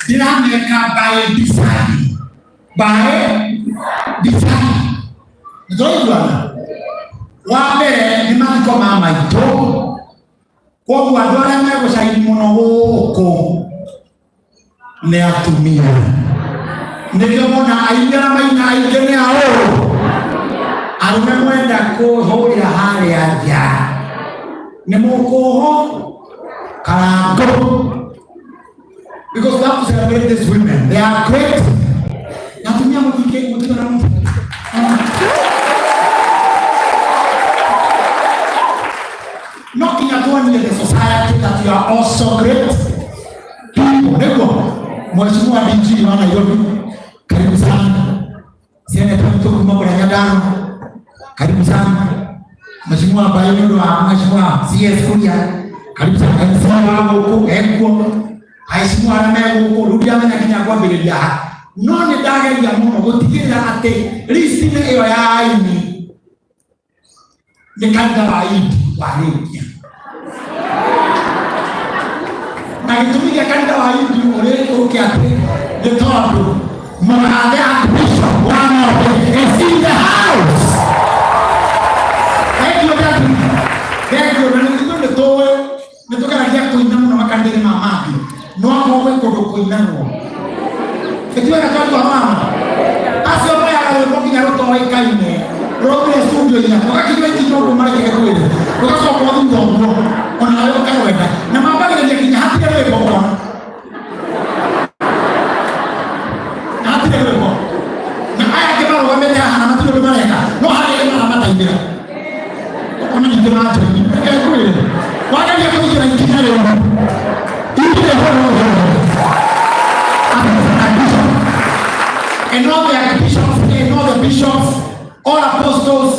Ndirameka by design, by design. Nĩtũraiguana? Wa mbere nĩ mathiko ma maitũ, koguo andũ arĩa megũcaini mũno gũkũ nĩ atumia. Nĩkĩo mona aingĩ arĩa maina aingĩ nĩ aũ arũme mwenda kũhũrĩra harĩa nja nĩ mũkũhũ karango, because we have to celebrate these women. They are great. Na atumia mũtingĩ mũtiona mũtu. No nginya tuonie the society that you are also great people. Nĩguo Mheshimiwa DG wa Nairobi, karibu sana. Seneta wetu kuma kũrĩa Nyandarua, karibu sana. Mheshimiwa Mbayo nĩ ũndũ wa Mheshimiwa CS Kuria, karibu sana. MC wa gũkũ ekuo, aheshimiwa arĩa me gũkũ, rĩu ndiramenya nginya kwambĩrĩria ha, no nĩ ndageria mũno gũtigĩrĩra atĩ list-inĩ ĩyo ya aini nĩ kanitha wa Idi warĩkia, na gĩtũmi gĩa kanitha wa Idi ũrĩ ũke atĩ nĩ tondũ mũgathe Archbishop wa Ng'ombe is in the house. Thank you, Daddy. Thank you. Na nĩ ithuĩ nĩ tũĩ nĩ tũgeragia kũina mũno makanitha-inĩ ma mangĩ, no akorwo gwĩ kũndũ kũinagwo ĩtuĩka tondũ wa mama acio moyaga rwĩmbo nginya rũtoĩkaine rũraumire studio-inĩ, ũgakinyua ikinya ũguo marekeke kwĩrĩ rũgacoka thutha ũguo onawe ũkarwenda na mambagĩrĩria nginya hatirĩ rwĩmbo, ũkona na hatirĩ rwĩmbo, na aya angĩ marũgamĩte haha na matirĩ ũndũ mareka, no harĩ angĩ maramataithĩra, ũkona ningĩ manjoini. Reke ngwĩre, wageria kũingĩra ikinya rĩũru ingĩrĩ horo. And all the archbishops, and all the bishops, all apostles,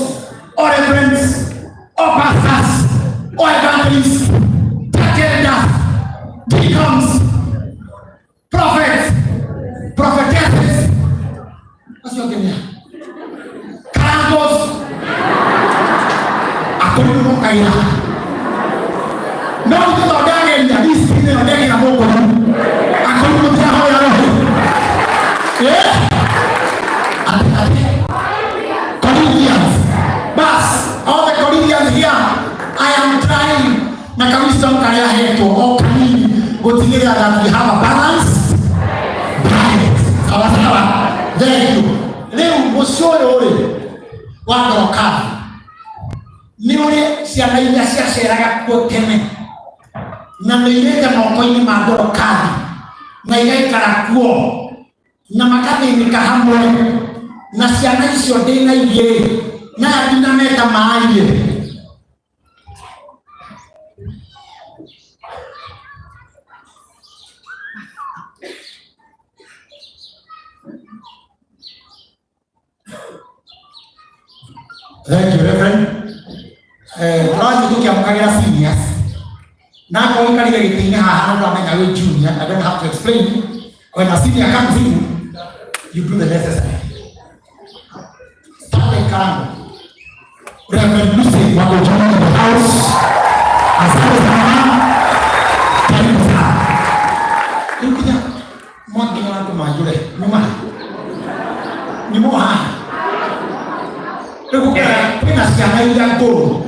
all reverends, all pastors, all evangelists, church elders, deacons, prophets, prophetesses, acio angĩ nĩ a? Karangos, akũrũ mũkaira. No ithuĩ to ndageria list-inĩ ĩyo ndekĩra mũkũrũ, akũrũ mũtirahoya roho. Eh? Ati, ati. Corinthians. Bas, all the Corinthians here, I am trying na ka wisdom karĩa hetwo o kanini gũtigĩrĩra that we have a balanced diet. Sawa sawa. Thank you. Rĩu mũciĩ ũyũ rĩ wa Ndorokathi nĩ ũrĩ ciana iria ciaceraga kuo tene na nĩ irĩte moko-inĩ ma Ndorokathi na igaikara kuo na makathĩnĩka hamwe na ciana icio ndĩna igĩrĩ na ndinameta maĩ. Thank you, Reverend. Tũrathiĩ tũkĩamũkagĩra seniors. Na akorwo ũikarire gĩtĩ-inĩ haha na ndũramenya wĩ junior, I don't have to explain. When a senior comes in, you do the necessary. Stanley Karango. Reverend Lucy Wagojoni in the house. Asante sana. Karibu sana. Rĩu nginya mwanginya wa andũ manjũre nyuma nyuma haha. Rĩu gũkĩra kwĩna ciana iria ngũrũ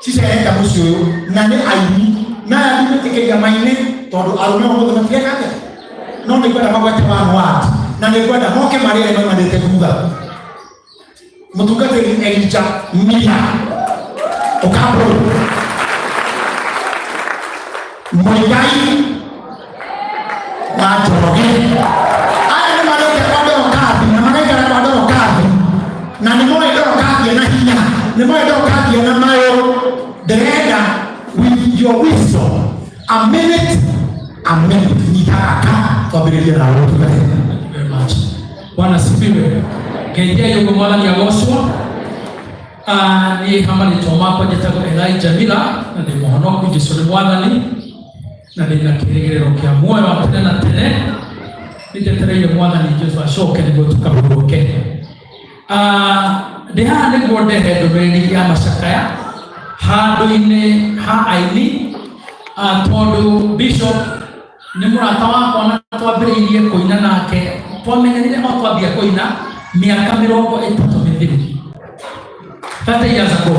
cicerete mũciĩ ũyũ na nĩ aini, na aya ndimĩtĩkĩria maine tondũ arũme ũmũthĩ matireka atĩa, no nĩ ngwenda magwete one word na nĩ ngwenda moke marĩre maimanĩte thutha. Mũtungatĩri Elijah Mia Okambũ Mũigai wa Njoroge, aya nĩ marĩte kwa Ndorokathi na magaikara kwa Ndorokathi na nĩ moĩ Ndorokathi ena hinya, nĩ moĩ Ndorokathi ena mayũ. Ndĩrenda with your wisdom a minute, a minute, nyita gaka twambĩrĩrie nawe ũtungatĩri. Thank you very much. Bwana asifiwe. Ngeithia yũguo mwathani agocwo. Ah, niĩ ha marĩtwa makwa njĩtagwo Elijah Miller na ndĩ mũhonoku, Jesũ nĩ mwathani na ndĩ na kĩrĩgĩrĩro kĩa muoyo wa tene na tene, nĩnjetereire mwathani Jesũ acoke nĩguo tũkahurũke. Ah, ndĩ haha nĩguo ndehe ndũmĩrĩri ya macakaya handũ-inĩ ha aini, tondũ bishop Nĩ mũrata wakwa na twambĩrĩirie kũina nake, twamenyanire o twambia kũina mĩaka 30 mĩthiru, 30 years ago.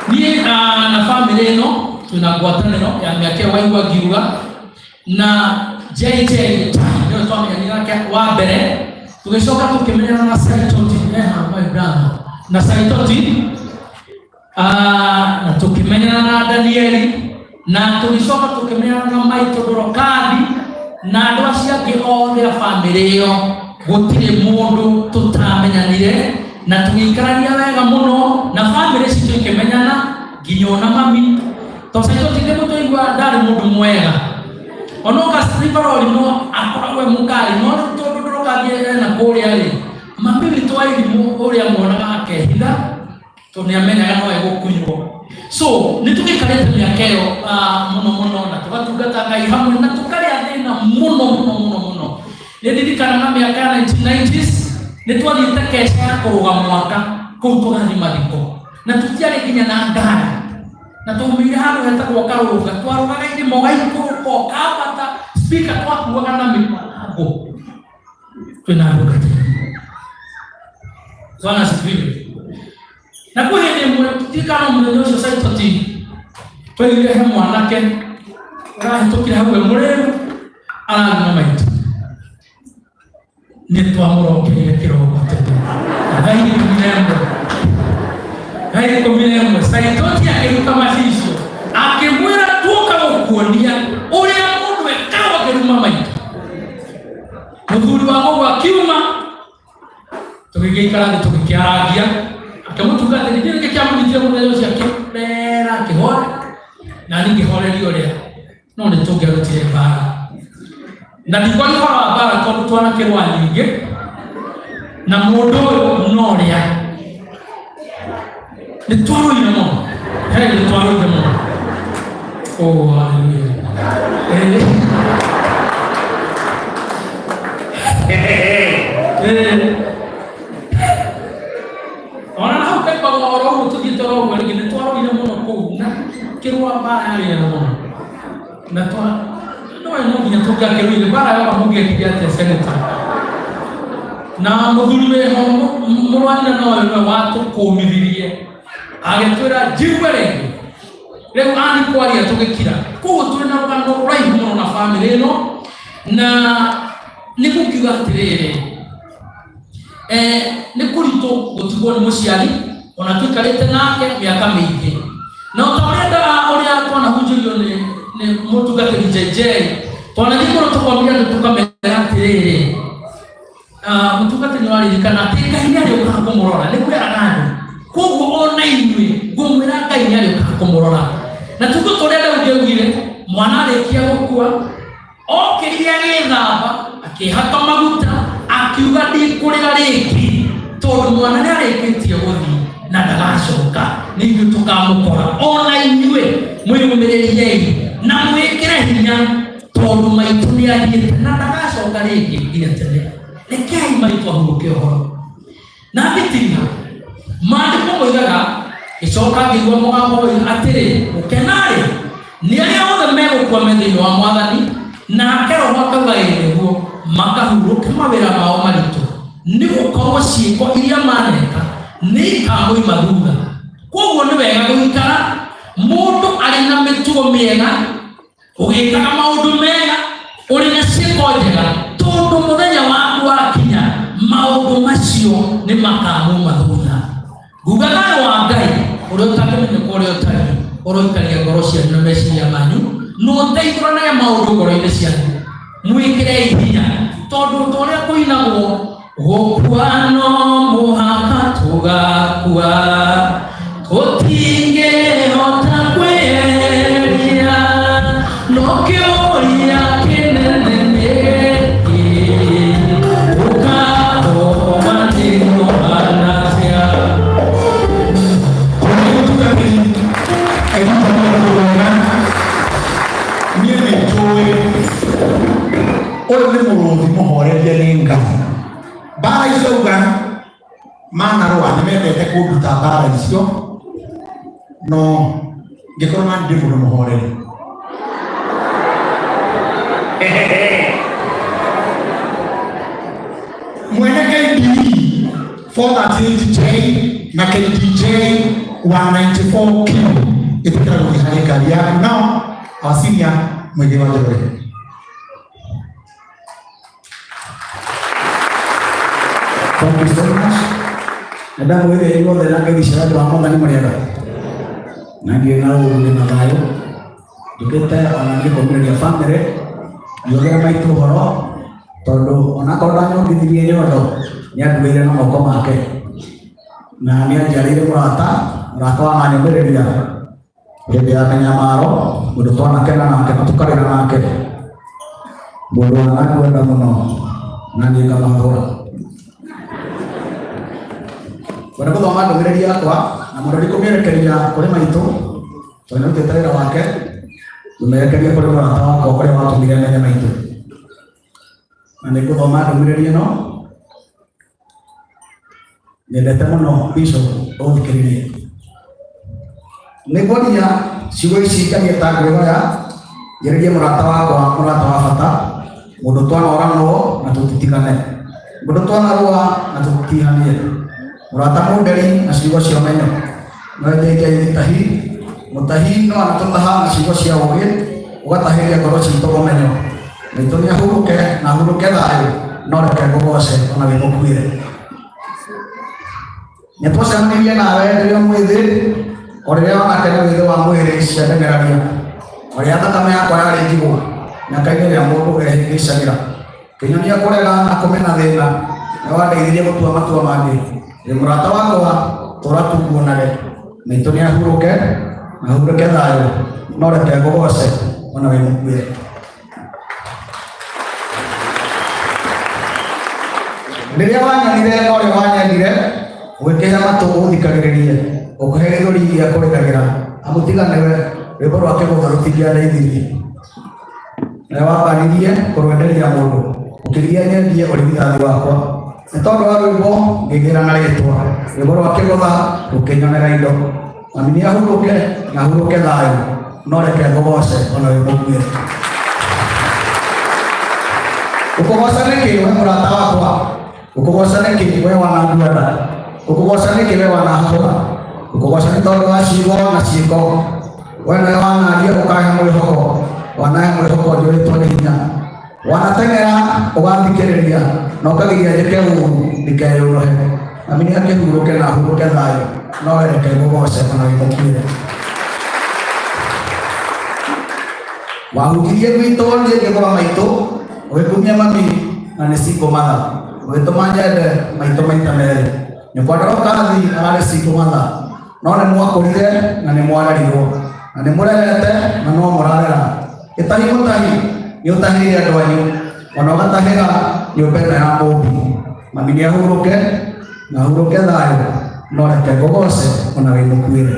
Niĩ na bamĩrĩ ĩno twĩna ngwatanĩro ya mĩaka ĩyo waigua ngiuga na JJ nĩwe twamenyanire nake wa mbere, tũgĩcoka tũkĩmenyana na Saitoti, eha my brother, na Saitoti, na tũkĩmenyana na Danieli, na tũgĩcoka tũkĩmenyana na Maitũ Dorokadi na andũ acio angĩ othe a bamĩrĩ ĩyo. Gũtirĩ mũndũ tũtamenyanire na tũgĩikarania wega mũno na bamĩrĩ citũ ikĩmenyana nginya ona mami, tondũ Saitoti nĩ mũtũigua ndarĩ mũndũ mwega onoka ribarori no akoragwo e mũkali, no rĩu tondũ ndũrũgathiĩ ena kũrĩa rĩ, mami witũ wa irimũ ũrĩa muonaga akehitha tondũ nĩ amenyaga no egũkunywo. So nĩ tũgĩikarĩte mĩaka ĩyo mũno mũno na tũgatungata Ngai hamwe na tũkarĩa thĩna mũno mũno mũno mũno. Nĩ ndirikanaga mĩaka ya 1990s nĩ twathiĩte keca ya kũrũga mwaka kũu tũgathiĩ mathiko na tũtiarĩ nginya na ngari, na twaumĩire handũ hetagwo Karũnga, twarũgaga irĩma ũgaikũrũka ũkambata, speaker twakuaga na mĩbango twĩna ndungata. Bwana asifiwe. Na kwĩ hĩndĩ ĩmwe tutirikana mũthenya ũcio Saitoti twaiguire he mwanake ũrahĩtũkire hau e mũrĩu araruma maitũ, nĩ twamũrokeire kĩroko tene thaa 11, thaa 11 Saitoti akĩruta macicio akĩmwĩra, tuoka gũkuonia ũrĩa mũndũ ekaga akĩruma maitũ. Mũthuri wa mũgũ akiuma, tũgĩgĩikara thĩ tũgĩkĩarangia, akĩmũtungatĩri ndiũĩ nĩkĩ kĩamũnyitire mũthenya ũcio, akĩmera akĩhore na niĩ ngĩhoreria ũrĩa no nĩ tũngĩarutire mbara na ndikwaria ũhoro wa mbara tondũ twanakĩrwa nyingĩ na mũndũ ũyũ no ũrĩa nĩ twarũire mũno, he nĩ twarũire mũno. Oh, hallelujah. Eh. Ona na hau kaimbaga ũhoro ũguo tũthiĩte oro ũguo rĩngĩ nĩ twarũire mũno kũu na kĩrũa mbara yarĩ nene mũno na twa no no nginya tũngĩakĩrũire mbara yoka mũngĩekire atĩa senator na mũthuri wĩho mũrũ wa nyina noyo nĩwe watũkũmithirie agĩtwĩra njigue rĩngĩ rĩu ani kwaria tũgĩkira. Koguo tũrĩ na rũgano rũraihu mũno na bamĩrĩ ĩno, na nĩ gũkiuga atĩrĩrĩ, nĩ kũritũ gũtigwo nĩ mũciari ona tũikarĩte nake mĩaka mĩingĩ, na ota ũrĩa ũrĩa twanahunjĩrio nĩ mũtungatĩri JJ, twanathiĩ kũrĩa tũkomire andũ tũkamera atĩrĩrĩ, mũtungatĩri nĩwaririkana atĩ Ngai nĩ arĩũkaga kũmũrora, nĩ kwĩraga andũ. Koguo ona inyuĩ ngũmwĩra Ngai nĩ arĩũkaga kũmũrora, na tuge ta ũrĩa Daudi augire, mwana arĩkia gũkua okĩrire agĩthamba akĩhaka maguta akiuga ndikũrĩra rĩngĩ tondũ mwana nĩ arĩkĩtie gũthiĩ na ndagacoka, nĩ ithuĩ tũkamũkora. Ona inyuĩ mwĩyũmĩrĩriei na mwĩkĩre hinya tondũ maitũ nĩ athiĩte na ndagacoka rĩngĩ nginya tene. Rekei maitũ ahurũke ũhoro na ngĩtiga maandĩko moigaga, gĩcoka ngĩigua mũgambo woiga atĩrĩ, gũkena-rĩ nĩ arĩa othe megũkua me thĩinĩ wa Mwathani, nake Roho akauga ĩĩ nĩguo makahurũke mawĩra mao maritũ, nĩ gũkorwo ciĩko iria maneka nĩ ikamoima thutha. Koguo nĩ wega gũikara mũndũ arĩ na mĩtugo mĩega, ũgĩkaga maũndũ mega, ũrĩ na ciĩko njega, tondũ mũthenya waku wakinya maũndũ macio nĩ makamuma thutha. Nguga thayũ wa Ngai ũrĩa ũtangĩmenyeka ũrĩa ũtariĩ ũroikaria ngoro cianyu na meciria manyu, na ũteithũranage maũndũ ngoro-inĩ cianyu, mwĩkĩrei hinya tondũ ta ũrĩa kũinagwo gũkua no mũhaka tũgakua, tũtingĩhota kwĩyeheria, no kĩũria kĩnene nĩ kĩ, ũkahoma nĩ kũhana atĩa? Mũtungatĩri Elija nĩ mwega, niĩ nĩ njũĩ ũyũ nĩ mũrũthi mũhorerie nĩ Ngai. Mbara icio auga manarũa nĩ mendete kũnduta mbara icio, no ngĩkorwo nani ndĩ mũndũ mũhoreri. Mwene KDE 438J na KDJ 194Q ĩtĩkĩra gũthiĩ harĩ ngari yaku. Now our senior Muigai wa Njoroge. Thank you so much. Na ndamwĩre inyuothe na ngeithi cia wendo wa Mwathani mũrĩega. Na ndiĩ na ũũru ndĩ na thayũ. Njũkĩte ona niĩ kũmĩrĩria bamĩrĩ ngiugĩra maitũ ũhoro tondũ onakorwo ndanyongithirie nyondo nĩanduĩire na moko make na nĩanjiarĩire mũrata mũrata wa manyũmĩrĩria hĩndĩ ya mĩnyamaro mũndũ twanakena nake na tũkarĩra nake mũndũ wananduenda mũno na niĩ ngamahũra. Kwenda gũthoma ndũmĩrĩri yakwa na mũno ndikũmĩerekeria kũrĩ maitũ tondũ nĩarutĩte wĩra wake, ngũmĩerekeria kũrĩ mũrata wakwa ũrĩa watũmire menye maitũ. Na nĩngũthoma ndũmĩrĩri ĩno nyendete mũno Bishop ũthikĩrĩrie. Nĩngwaria ciugo ici njarie ta ngwĩhoya njarĩrie mũrata wakwa, mũrata wa bata, mũndũ twanoranwo na tũtitigane, mũndũ twanarũa na tũtitihanie, mũrata mũnderi na ciugo cia ũmenyo, no njenjai gĩtahi mũtahi no anatũtaha na ciugo cia ũũgĩ, ũgatahĩria ngoro citũ ũmenyo. Maitũ nĩ ahurũke na ahurũke thayũ, no reke ngũgoce ona wĩ mũkuĩre. Nĩ twacemanirie nawe rĩrĩa mwĩthĩ, o rĩrĩa wanake na wĩthĩ wa mwĩrĩ ciandeng'eragia, o rĩrĩa thakame yakwa yarĩ njigũ, mĩaka-inĩ ĩrĩa mũndũ ehĩngĩcagĩra. Kĩnyonia kũrega na kũmena thĩna, nĩ wandeithirie gũtua matua mangĩ. Wĩ mũrata wakwa, tũra tukuonage. Maitũ nĩ ahurũke na ahurũke thayũ, no reke ngũgoce ona wĩ mũkuĩre. Rĩrĩa wanyonire no rĩo wanyendire, ũgĩkĩhe matũ ũthikagĩrĩrie, ũkĩhe gĩthũri gĩa kũrĩragĩra, amu tiga nĩwe rwĩmbo rwa kĩgũtha rũtingĩandeithirie. Nawe wambanirie kũrwenderia mũndũ, ũkĩgiria nyendie ũrigithathi wakwa. Nĩ tondũ wa rwĩmbo ngĩgĩra na rĩtwa, rwĩmbo rwa kĩgũtha rũkĩnyonera indo. Mami nĩ ahurũke na ahurũke thayũ, no reke ngũgoce ona wĩ mũkuĩre. Ũkũgoca nĩkĩ we mũrata wakwa? Ũkũgoca nĩkĩ we wananduenda? Ũkũgoca nĩkĩ we wanahahũra? Ũkũgoca nĩ tondũ wa ciugo na ciĩko. We nĩwe wanaria ũkahe mwĩhoko, wanahe mwĩhoko njũrĩtwo nĩ hinya. Wanateng'era ũgathikĩrĩria na ũkagiria njĩke ũũru ndikeyũrũhe. Mami nĩ akĩhurũke na ahurũke thayũ, no we reke ngũgoce ona wĩ mũkuĩre. Wahunjirie gwitũ niĩ ngĩgũra maitũ, ũgĩkumia mami na nĩ single mother, ũgĩtũma nyende maitũ maita merĩ. Nyũkwa Ndorokathi ararĩ single mother, no nĩ mwakũrire na nĩ mwarerirwo, na nĩ mũrerete na no mũrarera. Gĩtahi mũtahi nĩ ũtahĩire andũ anyu, ona ũgatahĩra nyũmba ĩno ya mũmbi. Mami nĩ ahurũke na ahurũke thayũ, no reke ngũgoce ona wĩ mũkuĩre.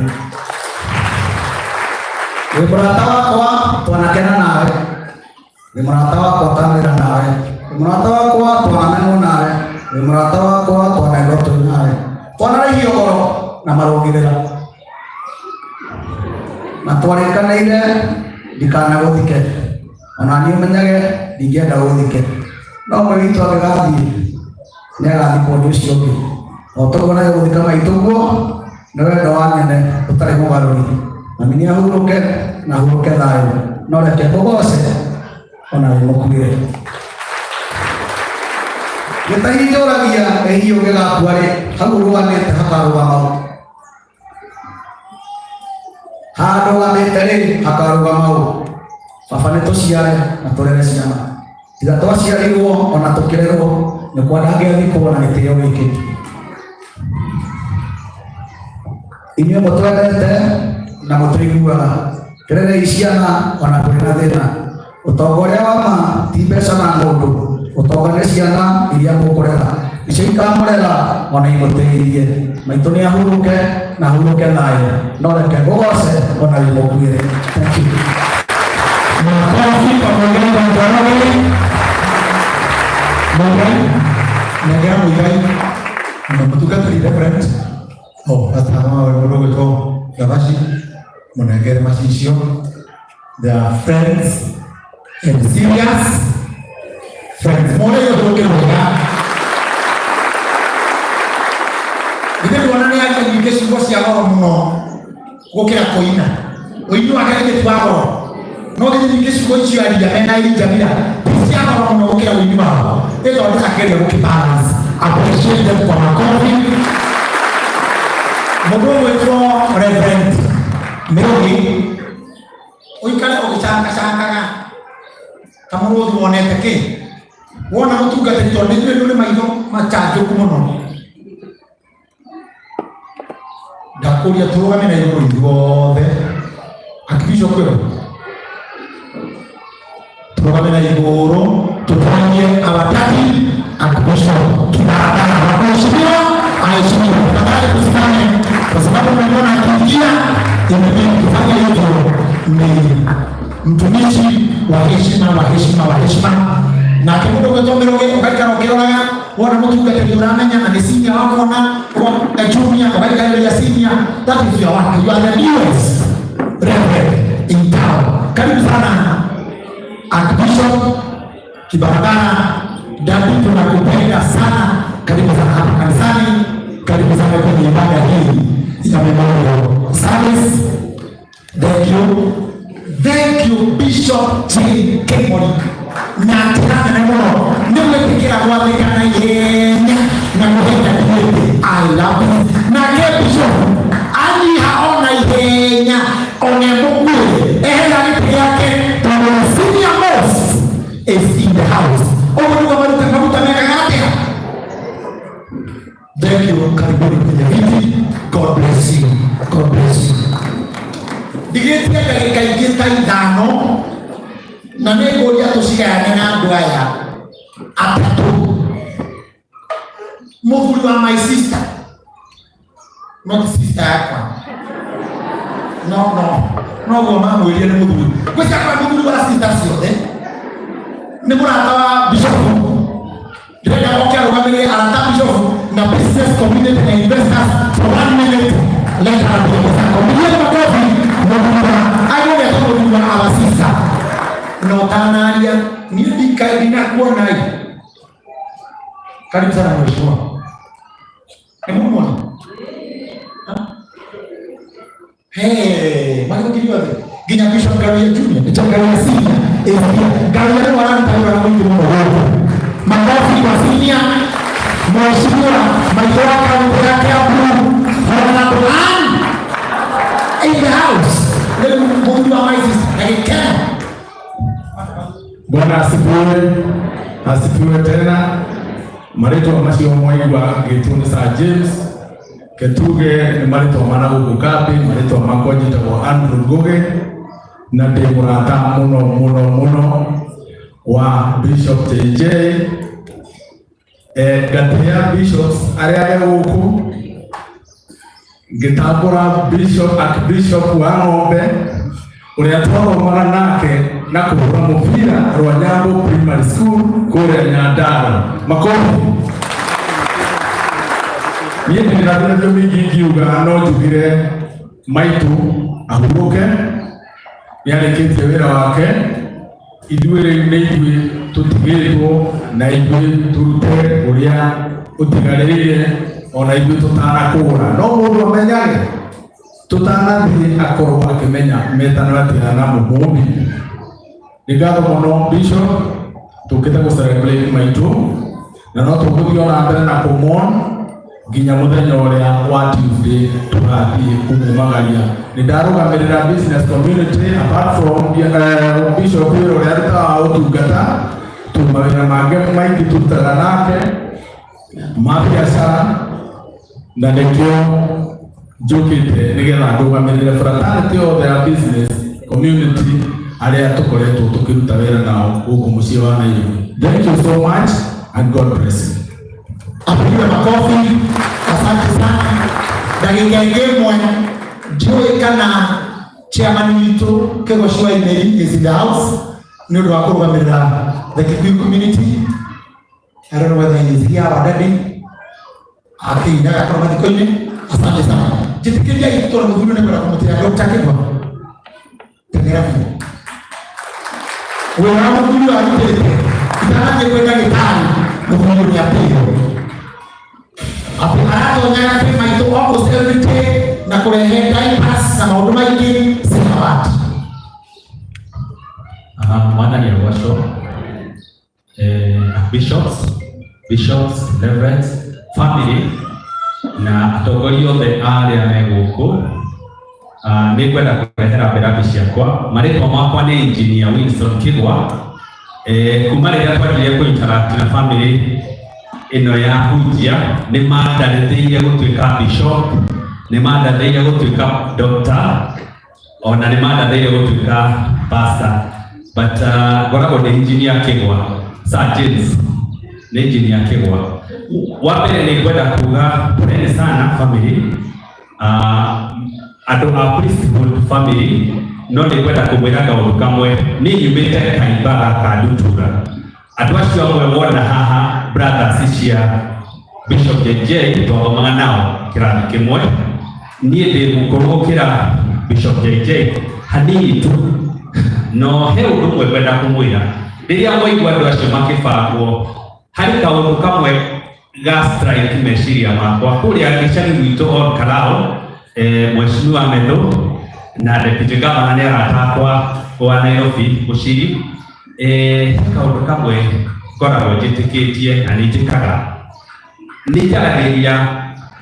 Wĩ mũrata wakwa twanakena nawe, wĩ mũrata wakwa twanarĩra nawe, wĩ mũrata wakwa twanamenwo nawe, wĩ mũrata wakwa twanendwo twĩ nawe, twanarĩhio goro na marũngĩrĩra, na twarĩkanĩire ndikanagũthike, ona niĩ ũmenyage ndingĩenda gũthike, no ũmwe witũ angĩgathiĩ nĩ agathikwo nĩ ũcio ũngĩ. O toguo nayo gũthika maitũ guo nĩ wendo wa nyene ũtarĩ mũgarũri. Mami nĩ ahurũke na ahurũke thayũ, no reke ngũgoce ona wĩ mũkuĩre. Gĩtahi njũragia ĩ hihi ũngĩgakua rĩ, hau ũrũgamĩte hakarũgama ũ? Haha ndũgamĩte rĩ, hakarũgama ũ? Baba nĩ tũciare na tũrere ciana, tiga twaciarirwo ona tũkĩrerwo, nyũkwa ndangĩathikwo na gĩtĩo gĩkĩ. Inyuĩ mũtwendete na mũtũiguaga, kĩrerei ciana ona kũrĩ na thĩna. Ũtonga ũrĩa wa ma ti mbeca na ng'ũndũ, ũtonga nĩ ciana iria mũkũrera, icio ikamũrera ona imũteithie. Maitũ nĩ ahurũke na ahurũke thayũ, no reke ngũgoce ona wĩ mũkuĩre. Thank you. Makofi kwa Muigai wa Njoroge. Muigai, nengera Muigai na mũtungatĩri Reverend. Oh, pastor wa mũndũ ũgwĩtwo Gavaci, mũnengere macicio. They are friends. And serious friends. Mwana yo tũkĩrwega. Githĩ ndwona nĩ aria nyingĩ ciugo cia goro mũno gũkĩra kũina. Ũini wake githĩ ti wa goro. No githĩ nyingĩ ciugo icio aria mena Elijah ti cia goro mũno gũkĩra ũini wao. Nĩ tondũ ndĩrageria gũkĩ balance. Appreciate them kwa makofi. Mũndũ ũgwĩtwo Reverend Mĩrũgi ũikare ũgĩcangacangaga ta mũrũthi wonete kĩ wona mũtungatĩri tondũ nĩ njũĩ ndũrĩ maitho macanjũku mũno ndakũria tũrũgame na igũrũ ithuothe akibishop kwĩho tũrũgame na igũrũ tũtonyie our daddy Archbishop Kibarabara. Waheshimiwa, aheshimiwa, tafadhali tusimame kwa sababu mnaona akiingia, imebidi kufanya hivyo. Ni mtumishi wa heshima wa heshima wa heshima nake mundu gwetwo mirugi ugaikara ukiroraga wona mutungatiri uramenya na ni senior wakuona na junior ugaikararia senior. That is your work. You are the newest reverend in town. Karibu sana Archbishop Kibarabara. Dadi, tunakupenda sana. Karibu sana hapa kanisani, karibu sana kwenye ibada hii ya memorial service. Thank you. Thank you Bishop J. K. Mori. Na njĩra nene mũno nĩ gwĩtĩkĩra gwathĩka na ihenya na kũhĩta thiĩte. I love it. Nake Bishop anyiha ona ihenya ona mũkuĩ ehera gĩtĩ gĩake tondũ the senior most is in the house. Ũguo nĩguo maruta maguta mekaga atĩa? Thank you. Karibuni kwenye viti. God bless you. God bless you. Ndigĩtie ndagĩka ingĩ ta ithano na nĩ ngũria tũcigayane na andũ aya atatũ. Mũthuri wa my sister, not sister yakwa, no no noguo mamwĩrire nĩ mũthuri gwĩcia kwa mũthuri wa sister ciothe nĩ mũrata wa bishop. Ndĩrenda oke arũgamĩrĩre arata bishop na business community na investors for one minute. Let her be the circle. Makofi mũthuri wa agũgetwo mũthuri wa our sister na ũtanaria niĩ ndinakuona. Karibu sana mheshimiwa. Nĩ mũmuona? Hey, magũkiri othe nginya Bishop Garia Junior, Bishop Garia Senior is here. Garia nĩ wararuta wĩra mũingĩ mũno gũkũ. Makofi kwa senior. Mheshimiwa maitũ wa kaunti ya Kiambu, Honorable Ann in the house. Rĩu mũthuri wa my sister na gĩkeno. Bwana asifiwe, asifiwe tena. Marĩtwa macio mwaigua ngĩtwo nĩ Sir James Ketuge nĩ marĩtwa ma na gũkũ kambĩ, marĩtwa makwa njĩtagwo Andrew Ngugi na ndĩ mũrata mũno mũno mũno wa Bishop JJ. Ngatĩa bishops arĩa me gũkũ ngĩtambũra Bishop Archbishop wa Ng'ombe ũrĩa twathomaga nake na kũhũra mũbira Rwanyambo Primary School kũrĩa Nyandarua. Makofi. Niĩ ndirĩ na mĩario mĩingĩ ingiuga, no njugire maitũ ahurũke, nĩarĩkĩtie wĩra wake. Ithuĩ rĩu nĩ ithuĩ tũtigĩtwo na ithuĩ tũrute ũrĩa ũtigarĩrĩire ona ithuĩ tũtanakũra, no mũndũ amenyage tũtanathiĩ akorwo akĩmenya metano atĩa na mũmũmbi. Nĩ ngatho mũno Bishop, tũkĩte gũ celebrate maitũ na no tũgũthiĩ ona mbere na kũmon nginya mũthenya ũrĩa wa Tuesday tũgathiĩ kũmumagaria. Nĩ ndarũgamĩrĩra business community apart from Bishop wĩra ũrĩa arutaga wa ũtungata, tũ mawĩra mangĩ maingĩ tũrutaga nake ma biacara, na nĩkĩo njũkĩte nĩgetha ndũgamĩrĩre fraternity yothe ya business community arĩa tũkoretwo tũkĩruta wĩra nao gũkũ mũciĩ wa Nairobi. Thank you so much and God bless you. Apigiwe makofi. Asante sana. Ndagĩka ĩngĩ ĩmwe ndiũĩ kana chairman witũ Kĩgoci wa Imeri is in the house nĩ ũndũ wa kũrũgamĩrĩra the Kikuyu community. I don't know whether he is here or daddy. Akĩina agakorwo mathiko-inĩ. Asante sana. Njĩtĩkĩria tondũ mũthuri nĩ kwenda kũmũtĩa Dr. Kĩgwa. Teng'era biũ. Wĩra wa mũthuri ũyũ arutĩte itanathiĩ kwĩ ndagĩtarĩ, mũthuri ũyũ nĩatĩirwo atĩ aratonyaga kwĩ maitũ almost every day na kũrehe diapers na maũndũ maingĩ. Say a word. Mwathani agocwo. Bishops, reverends, family na atongoria othe arĩa me gũkũ. Nĩ ngwenda kũrehera mberathi ciakwa. Marĩtwa makwa nĩ Engineer Wilson Kigwa. Kuma rĩrĩa twanjirie kũ-interact na family ĩno ya Hunjia, nĩ mandarĩtĩire gũtuĩka bishop, nĩ mandarĩire gũtuĩka doctor, ona nĩ mandathĩire gũtuĩka pastor, but ngoragwo ndĩ Engineer Kigwa. Sir James nĩ Engineer Kigwa. Wa mbere nĩ ngwenda kuga poleni sana family, andũ a priesthood family, no nĩ ngwenda kũmwĩra kaũndũ kamwe. Niĩ nyumĩte Kaimbaga ka Ndutura. Andũ acio amwe wona haha, brothers cia Bishop JJ, twathomaga nao kĩrathi kĩmwe. Niĩ ndĩ mũkũrũ gũkĩra Bishop JJ hanini tu, no he ũndũ ũmwe ngwenda kũmwĩra. Rĩrĩa mwaigua andũ acio makĩbangwo, harĩ kaũndũ kamwe ga strike meciria makwa. Kũrĩa gĩcagi gwitũ Ol Kalou, Mheshimiwa Methu na Deputy Governor nĩ arata akwa wa Nairobi Mũciri. Kaũndũ kamwe ngoragwo njĩtĩkĩtie na nĩ njĩkaga, nĩ njaragĩria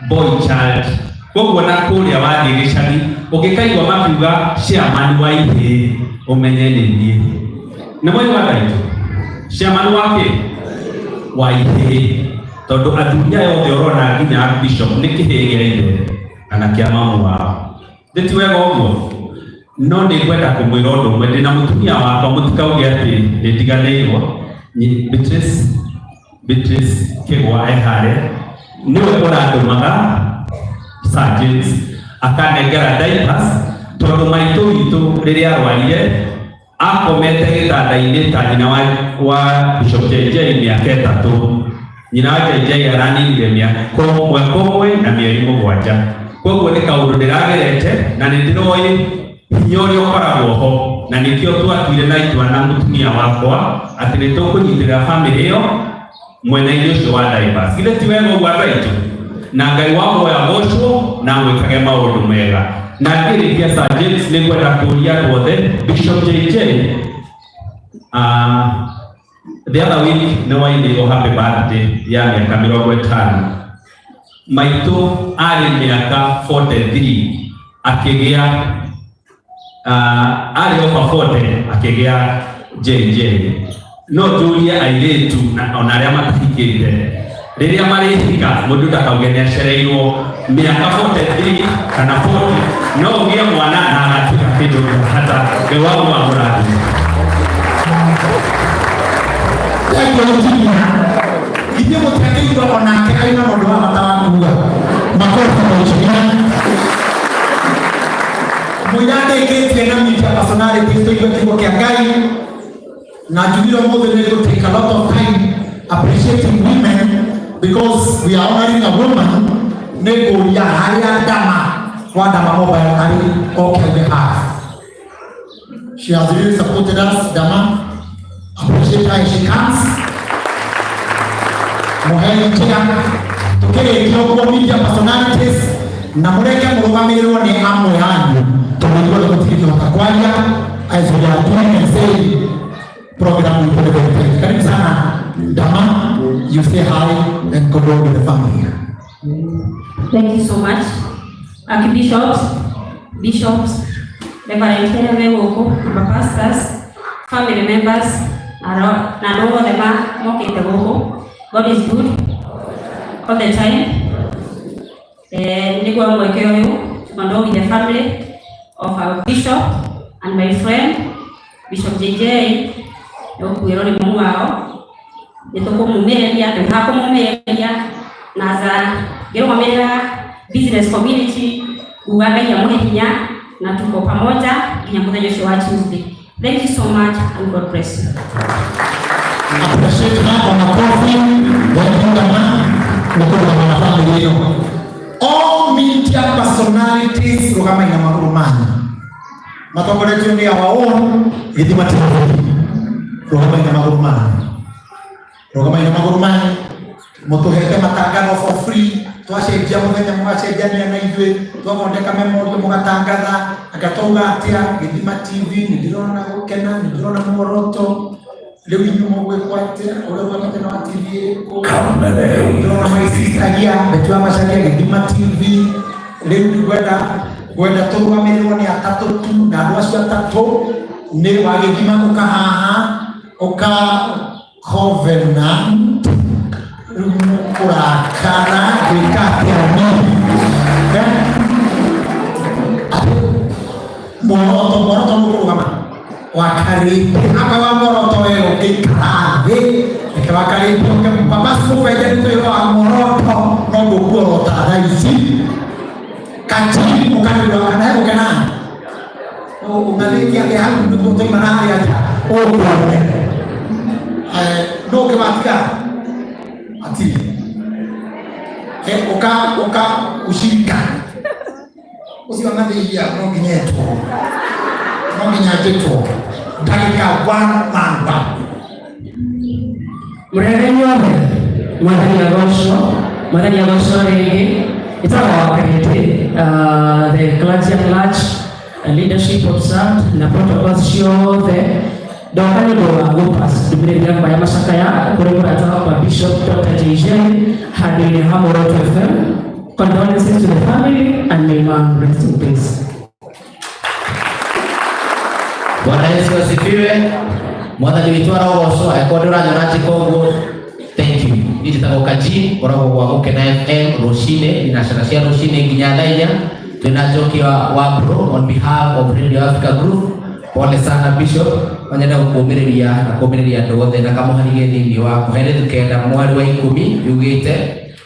boy child. Koguo na kũrĩa wathiĩ gĩcagi ũngĩkaigua makiuga chairman wa ihĩĩ, ũmenye nĩ niĩ. Nĩ mwaigua ndaitũ chairman wa kĩ wa ihĩĩ, tondũ athuri aya othe ũrona nginya bishop nĩ kĩhĩĩ gĩa ithe kana kĩa mamu wao. Ndĩ ti wega ũguo? No nĩ ngwenda kũmwĩra ũndũ ũmwe. Ndĩna mũtumia wakwa, mũtikauge atĩ nĩ ndiganĩirwo. Beatrice Kĩgwa e harĩa, nĩwe ũrandũmaga Sir James akanengera diapers, tondũ maitũ witũ rĩrĩa arwarire akomete gĩtanda-inĩ ta nyina wa Bishop JJ mĩaka 3. Nyina wa JJ araninire mĩaka mwaka 1 na mĩeri 7. Koguo nĩ kaũndũ ndĩragerete na nĩ ndĩroĩ hinya ũrĩa ũkoragwo ho, na nĩkĩo twatuire na itua na mũtumia wakwa atĩ nĩ tũkũnyitĩrĩra family ĩyo mwena-inĩ ũcio wa diapers. Githĩ ti wega ũguo, andũ aitũ? Na Ngai wa muoyo agocwo na mwĩkage maũndũ mega. Na ngĩrĩkia, Sir James, nĩ ngwenda kũria andũ othe, Bishop JJ, the other week nĩ wainĩirwo happy birthday ya mĩaka 50. Maitũ arĩ mĩaka 43 akĩgĩa, arĩ over 40 akĩgĩa JJ. No njũrie airĩtu na ona arĩa matahikĩte, rĩrĩa marĩhika, mũndũ ndakauge nĩ acereirwo. Mĩaka 43 kana 40 no ũgĩe mwana na agatuĩka kĩndũ gĩa bata. Ngai wa mũrathime. Thank you, engineer. Ithuĩ mũtiangĩigua onake arĩ na maũndũ ma bata wa kuga. Makofi kwa engineer. Mũira ndĩkĩtie na media personalities, tũigue kiugo kĩa Ngai, na njugire ũmũthĩ nĩ ngũ take a lot of time appreciating women because we are honoring a woman. Nĩ ngũria harĩa Dama wa Dama Mobile arĩ oke auge haha. She has really supported us. Dama, appreciate her as she comes. Mũhei njĩra tukĩrĩkia ũguo, media personalities, na mũreke mũrũgamĩrĩrwo nĩ amwe anyu, tondũ ithuothe tũtingĩhota kwaria. As we are doing and saying, program itũ nĩ very tight. Karibu sana Dama, you say hi and condole with the family. Thank you so much. Archbishops, bishops, Reverend Kere gũkũ, pastors, family members, na andũ othe mokĩte gũkũ. God is good all the time. Nĩguo mweke ũyũ to condole with the family of our bishop and my friend, Bishop JJ, nĩ gũkuĩrwo nĩ mamu wao. Nĩ tũkũmũmĩrĩria, twĩ haha kũmũmĩrĩria, na za ngĩrũgamĩrĩra business community kuga Ngai amũhe hinya na tuko pamoja nginya mũthenya ũcio wa Tuesday. Thank you so much and God bless you. Appreciate her kwa makofi. Thank you, Dama. Nĩ kũrũgama na family ĩno. All media personalities, rũgamai na magũrũ manyu, matongoretio nĩ our own Gĩthima TV. Rũgamai na magũrũ manyu, rũgamai na magũrũ manyu. Mũtũhete matangano for free, twacenjia mũthenya mũgacenjania na ithuĩ, twathondeka memorial mũgatangatha. Anga twauga atĩa? Gĩthima TV nĩ ndĩrona gũkena, nĩ ndĩrona muoroto. Rĩu inyuĩ mũgwĩkwo atĩa? Ũrĩa ũrũgamĩte na wa TV ĩrĩkũ? Ndĩrona my sister here, Betty wa Macharia, Gĩthima TV. Rĩu ngwenda tũrũgamĩrĩrwo nĩ atatũ tu, na andũ acio atatũ nĩ wa Gĩthima ũka haha, ũka Covenant. Rĩu mũkũrakara gwĩka atĩa niĩ? Muoroto, muoroto nĩ ũkũrũgama wakarĩte hapa wa muoroto we ũngĩikara thĩ, reke wakarĩte ũke baba cũbenja nĩ twĩrwo wa muoroto no ngũkuorota thaa ici kati ũkanĩrwo kana hegũkena ũng'athĩtie atĩ hau nĩguo twaima na harĩa nja ũkuone no ũkĩmatiga atirĩ ũka ũka ushirika ũcio ng'athĩia no nginya etwo, no nginya njĩtwo ndagĩka one man one. Mũrere nyothe, Mwathani agocwo, Mwathani agocwo rĩngĩ. Ĩtagwo Wakarĩtĩ, the clergy at large, leadership observed na protocols ciothe. Ndoka nĩ ũndũ wa gũpass ndũmĩrĩri yakwa ya macakaya kũrĩ mũrata wakwa Bishop Dr. JJ handũ-inĩ ha Muoroto FM. Condolences to the family and may mom rest in peace. Bwana Yesu asifiwe. Mwathani witũ arogocwo. Angĩkorwo ndũranyona njĩka ũguo, thank you. Niĩ njĩtagwo Kaji, ngoragwo gwa Gũkena FM rũcinĩ, thinacara cia rũcinĩ nginya thaa 4. Twĩna Njoki wa Bro on behalf of Radio Africa Group. Pole sana Bishop, onyenda gũkũmĩrĩria na kũmĩrĩria andũ othe na kamũhari ge thĩinĩ wa Kohelethu 9 mweri wa 10 yugĩte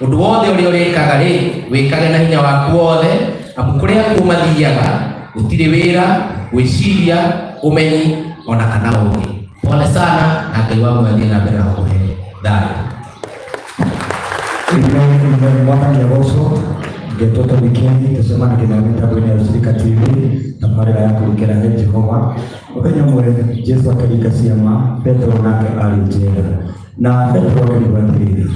ũndũ wothe ũrĩa ũrĩkaga rĩ, wĩkage na hinya waku wothe, amu kũrĩa kuo mathiaga gũtirĩ wĩra, gwĩciria, ũmenyi ona kana ũũgĩ. Pole sana na Ngai wa muoyo athiĩ na mbere na gũkũhe thayũ. Amen, amen. Mwathani agocwo. Ngetwo Toby King, tũcemanagia na mĩtambo-inĩ ya Ushirika TV, tabarĩra ya kũrutĩra he Jehova. Mũthenya ũmwe Jesu akĩringa ciama, Petero nake arĩ njera. Na Petero akĩrigwo atĩrĩrĩ,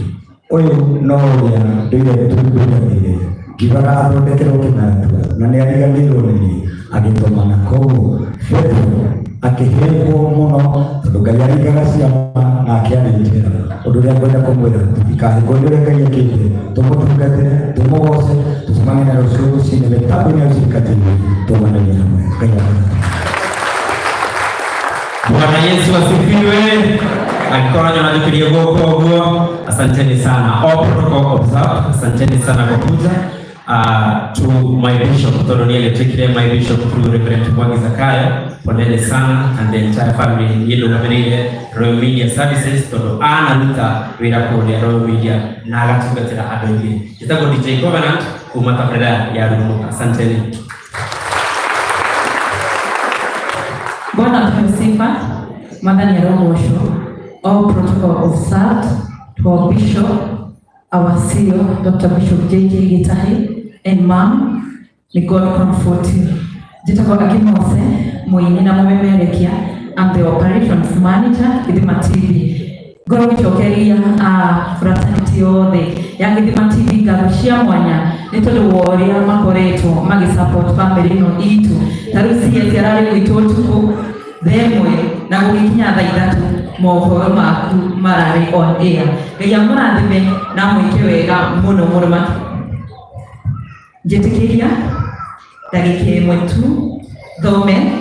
ũyũ no ũrĩa ndũire ndungatĩire, ngiugaga athondekerwo kĩnarandua, na nĩ ariganĩirwo nĩ niĩ, agĩtũmana. Koguo Petero akĩhĩngwo mũno tondũ Ngai aringaga ciama nake arĩ njera. Ũndũ ũrĩa ngwenda kũmwĩra, tũtikahĩngwo nĩ ũrĩa Ngai ekĩte, tũmũtungatĩre, tũmũgoce, tũcemanie na rũciũ rũcinĩ mĩtambo-inĩ ya Ushirika TV, tũmanĩrie hamwe. Ngai akũrathime. Bwana Yesu asifiwe. Angĩkorwo nyona njũkĩrie guoko ũguo, asanteni sana. All protocol observed. Asanteni sana kwa kuja. To my bishop, tondũ nĩ agĩtuĩkire my bishop through Reverend Mwangi Zakayo, poleni sana and the entire family. Niĩ ndũgamĩrĩire Royal Media Services tondũ anaruta wĩra kũrĩa Royal Media na agatungatĩra andũ aingĩ. Njĩtagwo DJ Covenant kuma tabarĩra ya Rurumuka. Asanteni. Bwana apewe sifa. Mwathani arogocwo. All protocol observed to our bishop, our CEO, Dr. Bishop JJ Gitahi, and mom, may God comfort you. Njĩtagwo Akimose, mũini na mũmemerekia. I'm the operations manager, Githima TV. Ngorwo ngĩcokeria fraternity yothe ya Githima TV ngatho cia mwanya nĩ tondũ wa ũrĩa makoretwo magĩ support family ĩno itũ. Ta rĩu CS ararĩ gwitũ ũtukũ 1:00 na gũgĩkinya thaa 3 mohoro maku mararĩ on air. Ngai amũrathime na amwĩke wega mũno mũno makĩria. Njĩtĩkĩria ndagĩka 1 tu thome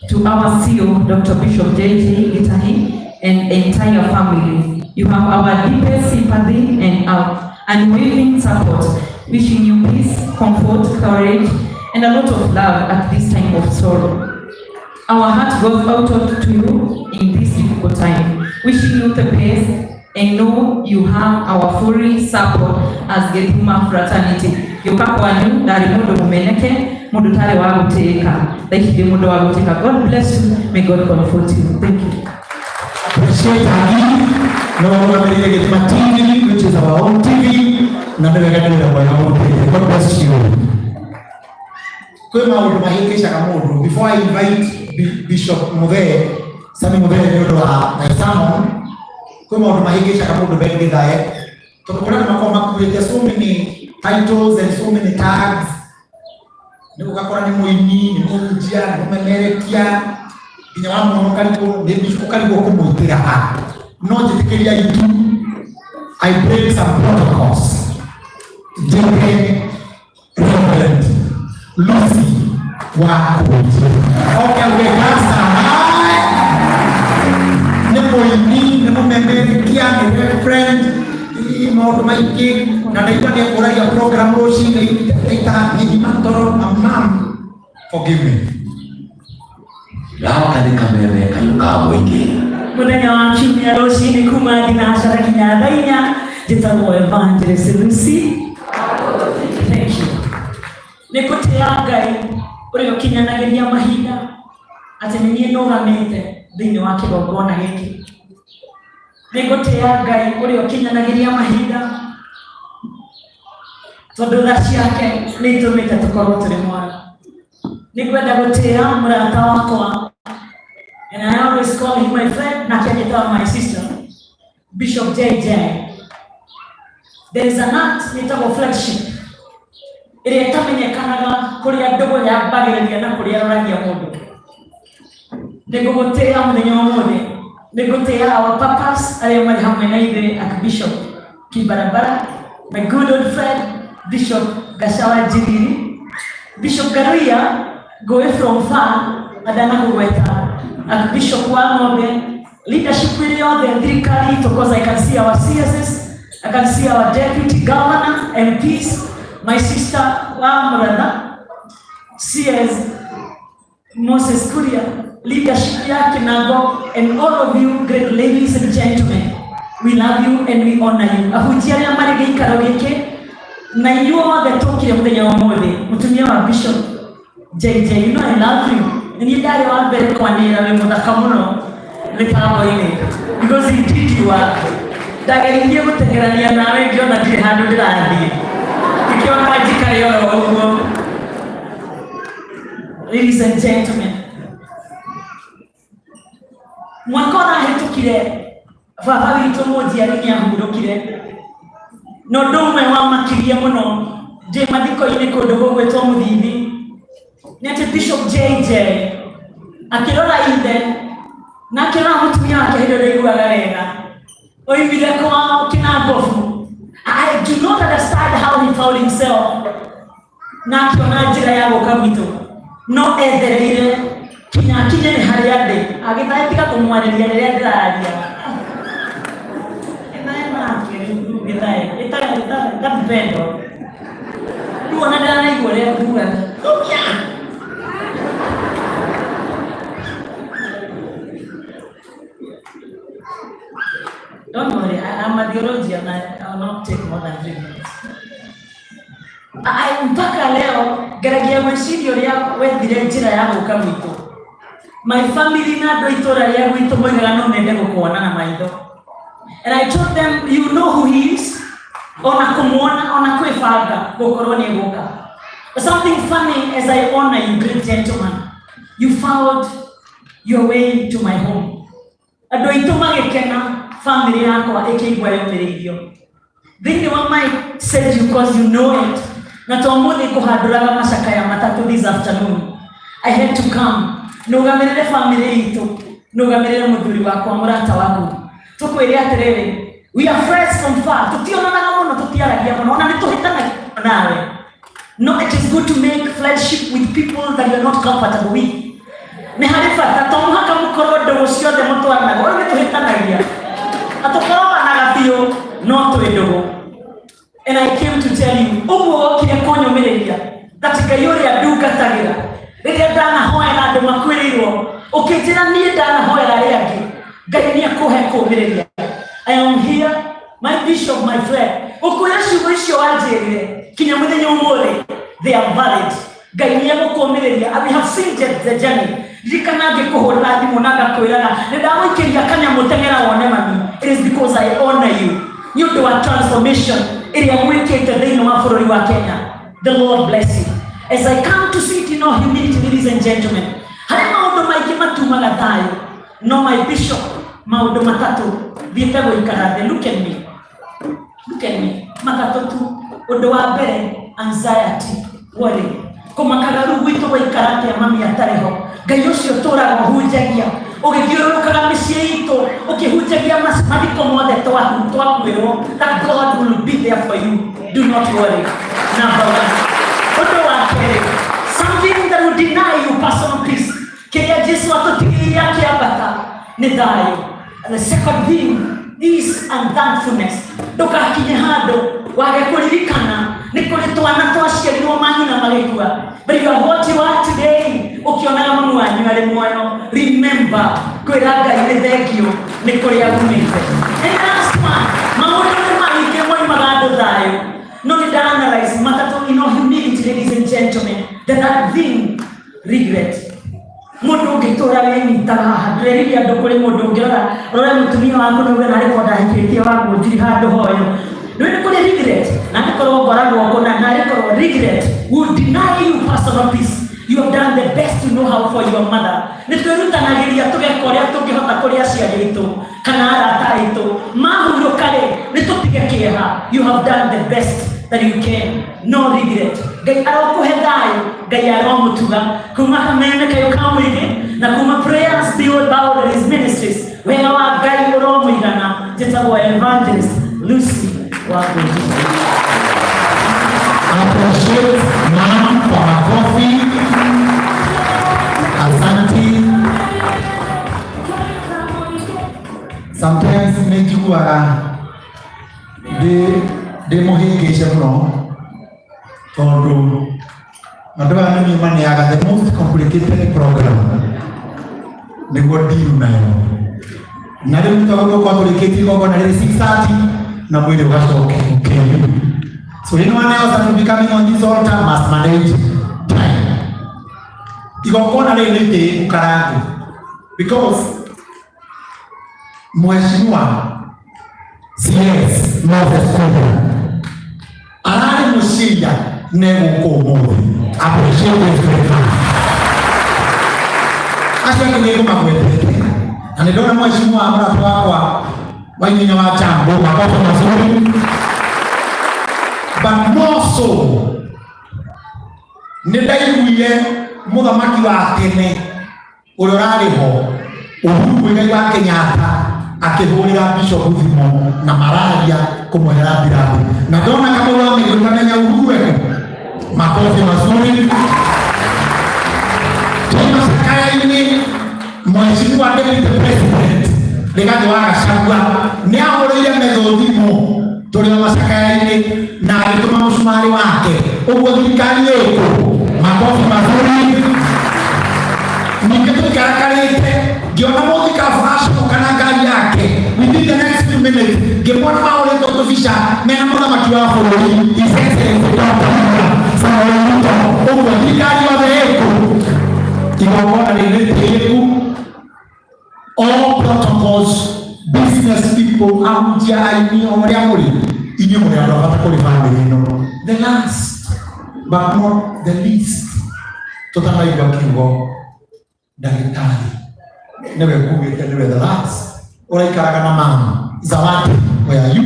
to our CEO Dr. Bishop JJ Gitahi and entire family. You have our deepest sympathy and our unwavering support, wishing you peace, comfort, courage, and a lot of love at this time of sorrow. Our heart goes out to you in this difficult time, wishing you the best and know you have our full support as Githima fraternity. Gĩũka kwanyu ndarĩ mũndũ mũmeneke, mũndũ tarĩ wa gũtĩĩka. Thaa ici ndĩ mũndũ wa gũtĩĩka. God bless you. May God comfort you. Thank you. Appreciate Agi no rũgamĩrĩire Gĩthima TV, which is our own TV, na nĩ wega, nĩ wĩra mwega mũrutĩte. God bless you. Kwĩ maũndũ mahĩngĩcaga mũndũ. Before I invite Bishop Muthee. Sami Muthee nĩ ũndũ wa my sermon. Kwĩ maũndũ mahĩngĩcaga mũndũ Ben Githae, tondũ kũrĩ andũ makoragwo makuĩte so many titles and so many tags, nĩ ũgakora nĩ mũini, nĩ mũhunjia, nĩ mũmemerekia, nginya wamuona ũkarigwo nĩ ũkarigwo kũmwĩtĩra ha. No njĩtĩkĩria itu I break some protocols, njĩte Reverend Lucy wa Kũnjĩ. Okay, auge gasa nĩ mũini, nĩ mũmemerekia, nĩ reverend, maũndũ maingĩ, na ndaigua nĩ ekũragia program rũcinĩ ita toro. Mam, forgive me. Gaka nĩ kameme kayũ ka mũingĩ. Muthenya wa kiumia rũcinĩ kuma thinacara kinya thaa 4. Njĩtagwo Evangelist Lucy. Thank you. Nĩ ngũtĩĩa Ngai ũrĩa ũkinyanagĩria mahinda atĩ nĩ niĩ nũgamĩte thĩinĩ wa kĩgongona gĩkĩ. Nĩ ngũtĩĩa Ngai ũrĩa ũkinyanagĩria mahinda, tondũ tha ciake nĩ itũmĩte tũkorwo tũrĩ mwana. Nĩ ngwenda gũtĩĩa mũrata wakwa, and I always call him my friend, nake anjĩtaga my sister, Bishop JJ. There is an act ĩtagwo friendship ĩrĩa ĩtamenyekanaga kũrĩa ndũgũ yambagĩrĩria na kũrĩa ĩroragia mũndũ. Nĩ ngũgũtĩĩa mũthenya wa ũmũthĩ. Nĩ ngũtĩĩa our papas arĩa marĩ hamwe na ithuĩ, Archbishop Kibarabara, my good old friend Bishop Gacawa Njiriri, Bishop Garuia ngũĩ from far adanakũgweta, Archbishop wa Ng'ombe, leadership ĩrĩ yothe thirikari itũ, because I can see our CSs, I can see our deputy governor, MPs, my sister wa Mũratha, CS Moses Kuria, leadership ya Kinago, and all of you great ladies and gentlemen, we love you and we honor you. Ahunjia arĩa marĩ gĩikaro gĩkĩ na inyuĩ othe tũkire mũthenya wa ũmũthĩ, mũtumia wa Bishop JJ, you know I love you. Nĩ niĩ ndarĩ wa mbere kwanĩrĩra wĩ mũthaka mũno mĩtambo-inĩ, because indeed you are. Ndageririe gũteng'erania nawe, ngĩona ndirĩ handũ ndĩrathiĩ, ngĩkĩona njikare oro ũguo. Ladies and gentlemen, mwaka ũrahĩtũkire baba witũ mũnjiari nĩ ahurũkire, na ũndũ ũmwe wamakirie mũno ndĩ mathiko-inĩ kũndũ gũgwĩtwo Mũthithi nĩ atĩ Bishop JJ akĩrora ithe na akĩrora mũtumia wake hĩndĩ ĩrĩa ndaiguaga wega oimire kwao Kĩnangobu. I do not understand how he found himself na akĩona njĩra ya gũka gwitũ, no ethereire kinya akinye nĩ harĩa ndĩ. Agĩthae tiga kũmwarĩria rĩrĩa ndĩraria. Gĩthae nake rĩu, gĩthae ĩta mpendo rĩu, ona ndĩranaigua ũrĩa nguga thũkia. Don't worry, I'm a theologian. I will not take more than 3 minutes. Mpaka leo ngeragia gwĩciria ũrĩa wethire njĩra ya gũka gwitũ. My family na andũ a itũũra rĩa gwitũ moigaga no mende gũkuona na maitho. And I told them, "You know who he is." Ona kũmuona, ona kwĩbanga gũkorwo nĩ gũka. But something funny, as I honor you, great gentleman, you found your way to my home. Andũ aitũ magĩkena, family yakwa ĩkĩigua yũmĩrĩirio. Thĩinĩ wa my said you, 'cause you know it. Na to mũthĩ kũhandũraga macakaya matatũ this afternoon. I had to come. Nũgamĩrĩre family itũ, nũgamĩrĩre mũthuri wakwa, mũrata waku. Tũkwĩre atĩrĩrĩ, we are friends from far. Tũtionanaga mũno, tũtiaragia mũno, ona nĩ tũhĩtanagia nawe. No, it is good to make friendship with people that you are not comfortable with. Nĩ harĩ bata, to mũhaka mũkorwo ndũgũ ciothe mũtwaranaga, ũrĩa nĩ tũhĩtanagia. Na tũkoranaga biũ, no twĩ ndũgũ. And I came to tell you, ũguo wokire kũnyũmĩrĩria, that Ngai ũrĩa ndungatagĩra, rĩrĩa ndanahoera andũ makuĩrĩirwo, ũkĩnjĩra niĩ ndanahoera arĩa angĩ, Ngai nĩ akũhe kũũmĩrĩria. I am here, my bishop, my friend, ũkwĩra ciugo icio wanjĩrire, kinya mũthenya ũmũthĩ, they are valid. Ngai nĩ egũkũũmĩrĩria. And we have seen the journey. Ririkana ngĩkũhũrĩra thimũ na ngakwĩraga nĩ ndagũikĩria kanyamũ, teng'era wone mami. It is because I honor you. Nĩ ũndũ wa transformation ĩrĩa mwĩkĩte thĩinĩ wa bũrũri wa Kenya. The Lord bless you. As I come to sit in all humility, ladies and gentlemen, harĩ maũndũ maingĩ matumaga thayũ. No my bishop, maũndũ matatũ thiĩte gũikara thĩ. Look at me, look at me. Matatũ tu. Ũndũ wa mbere, anxiety, worry, kũmakaga rĩu gwitũ gwaikara atĩa mami atarĩ ho. Ngai ũcio tũraga ũhunjagia ũgĩthiũrũrũkaga mĩciĩ itũ ũkĩhunjagia mathiko mothe twakuĩrwo, that God will be there for you, do not worry. Number one. Ũndũ wa kerĩ, something that will deny you personal peace, kĩrĩa Jesu atũtigĩire akĩambata nĩ thayũ. And the second thing is unthankfulness. Ndũgakinye handũ wage kũririkana nĩ kũrĩ twana twaciarirwo manyina magĩkua, but you are what you are today ũkĩonaga mamu wanyu arĩ muoyo. Remember kwĩra Ngai nĩ thengio nĩ kũrĩa umĩte. And last one, maũndũ nĩ maingĩ moimaga andũ thayũ, no nĩ ndaanalyze matatũ in all humility, ladies and gentlemen. The third thing, regret. Mundu ũngĩtũra wĩnyitaga haha, ndĩreririe andũ kũrĩ mũndũ ũngĩrora rore mũtumia waku na uge narĩ korwo ndahikĩtie wangu njiri handũ hoyo. Rĩu nĩ kũrĩ regret, na nĩ korwo ngoragwo kũna narĩ korwo regret will deny you personal peace. You have done the best you know how for your mother. Nĩ twĩrutanagĩria tũgeka ũrĩa tũngĩhota kũrĩ aciari aitũ kana arata aitũ mahurũka rĩ, nĩ tũtige kĩeha. You have done the best that you can, no regret. Ngai arokũhe thayũ, Ngai aromũtuga kuma Kameme Kayũ ka Mũingĩ na kuma Prayers Beyond Boundaries Ministries. Wega wa Ngai ũromũigana. Njĩtagwo Evangelist Lucy wa Ngũnji. Appreciate mom kwa makofi. Asante. Sometimes nĩ njiguaga ndĩ mũhĩngĩce mũno tondũ andũ aya nĩ niĩ maneaga the most complicated program nĩguo deal nayo, na rĩu tũgũkorwo tũrĩkĩtie igongona rĩrĩ 6:30 na mwĩrĩ ũgacoke ũkĩyũ. So anyone else that will be coming on this altar must manage time. Igongona rĩrĩ nĩ itĩĩku karangu because Mheshimiwa CS Moses Kuria ararĩ mũciria negũkũ ũmũthĩ. Appreciate this great man. Acio angĩ nĩ ngũmagwetete na nĩ ndona mheshimiwa mũrata wakwa Wainyinya wa Jambo, makofi mazuri, but more so nĩ ndaiguire mũthamaki wa tene ũrĩa ũrarĩ ho Uhuru Muigai wa Kenyatta akĩhũrĩra Bishop thimũ na mararia kũmwehera mbirathi, na ndona Kamau wa Mĩgwi ngamenya Uhuru eko. Makofi mazuri. Twĩ macakaya-inĩ, Mheshimiwa Deputy President Rigathi wa Gachagua nĩ ahũrĩire Methu thimũ tũrĩ o macakaya-inĩ na agĩtũma mũcumarĩ wake, ũguo thirikari ĩkũ. Makofi mazuri. Ningĩ tũikarakarĩte ngĩona mũthikabu acoka na ngari yake within the next few minutes, ngĩmwona mahũrĩtwo tũbica mena mũthamaki wa bũrũri, His Excellency Dr. William Samoei Ruto, ũguo thirikari yothe ĩkũ. Igongona rĩrĩ rĩtĩĩku, all protocols, business people, ahunjia, aini, o ũrĩa mũrĩ, inyuĩ mũrĩ andũ a bata kũrĩ bamĩrĩ ĩno. The last but not the least, tũtanaigua kiugo, ndagĩtarĩ nĩwe ngugĩte nĩwe the last ũraikaraga na mama Zawadi. Where are you,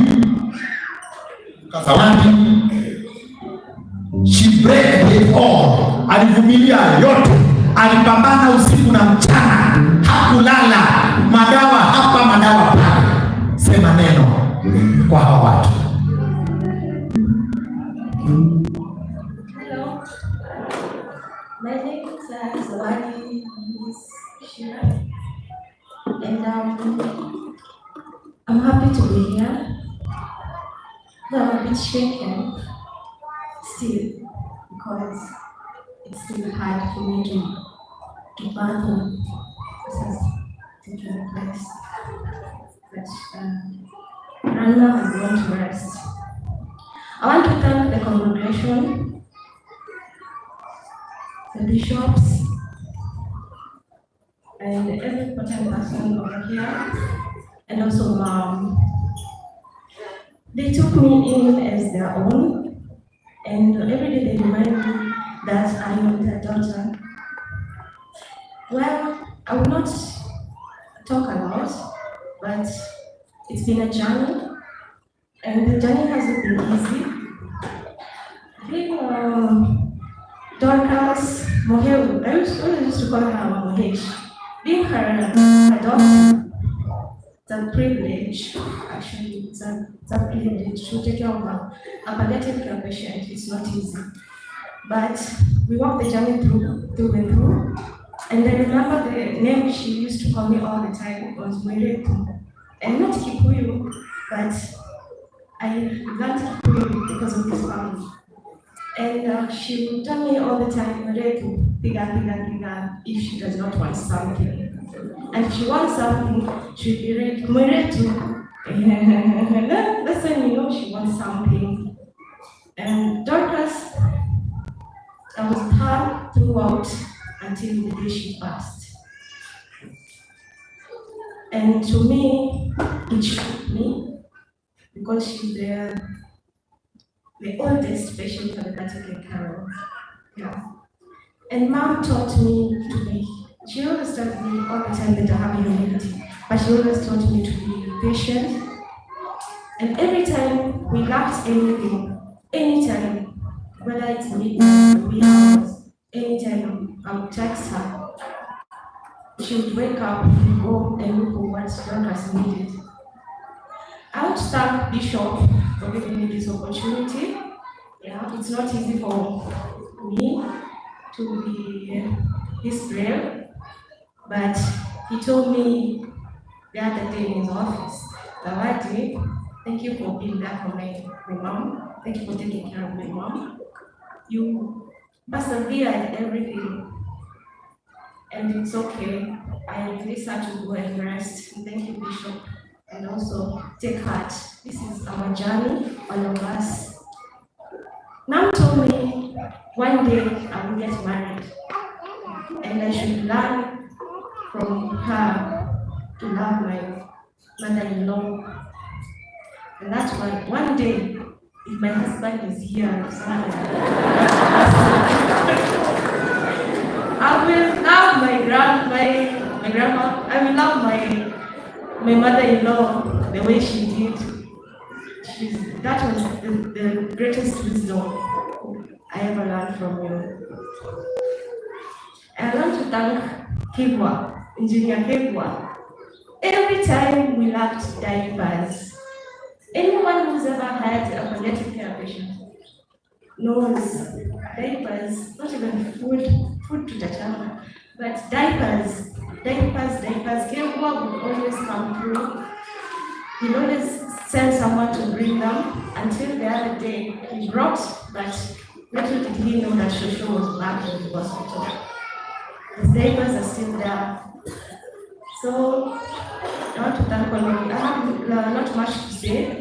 Zawadi? She break it all, alivumilia yote, alipambana usiku na mchana, hakulala, madawa hapa madawa pale. Sema neno kwa hawa watu. Hello. My name is Zawadi Shira, and I'm happy to be here. Though I'm a bit shaken still because it's still hard for me to fathom this has taken place. But Grandma has gone to rest. I want to thank the congregation, the bishops, and every important person over here, and also Mom. They took me in as their own, and every day they remind me that I am their daughter. Well, I will not talk a lot, but it's been a journey, and the journey hasn't been easy. Being Dorcas Moheu, I always used to call her Mohesh. Being her daughter, it's a privilege, actually. It's a privilege to take care of a palliative care patient. It's not easy. But we walked the journey through and through. And I remember the name she used to call me all the time was Mwiretu. And not Kikuyu, but I learned Kikuyu because of this family. And she would tell me all the time, Mwiretu, tiga, tiga, tiga, if she does not want something. And if she wants something, she'd be like, Mwiretu. That's when you know she wants something. And Dorcas, I was with her throughout until the day she passed. And to me, it shook me because she's the oldest patient I've ever taken care of. Yeah. And Mom taught me to be, she always tells me all the time that I have humility, but she always taught me to be patient. And every time we lacked anything, anytime, whether it's midnight or wee hours, anytime I would text her, she would wake up and go and look for what Dorcas needed. I would thank Bishop for giving me this opportunity. Yeah, it's not easy for me to be this brave, but he told me the other day in his office, Zawadi, thank you for being there for my mom. Thank you for taking care of my mom. You persevered everything, and it's okay. I release her to go and rest. And thank you, Bishop. And also take heart. This is our journey, all of us. Mom told me one day I will get married, and I should learn from her to love my mother-in-law. And that's why one day, if my husband is here or somewhere, I will love my grandma. I will love my mother-in-law the way she did. That was the greatest wisdom I ever learned from you. I want to thank Kegwa, Engineer Kegwa. Every time we lacked diapers, anyone who's ever had a palliative care patient knows diapers, not even food to Tachama, but diapers. Kegwa would always come through. He'd always send someone to bring them until the other day he brought, but little did he know that Shosho was back in the hospital. His diapers are still there. So I want to thank all of you. I have not much to say.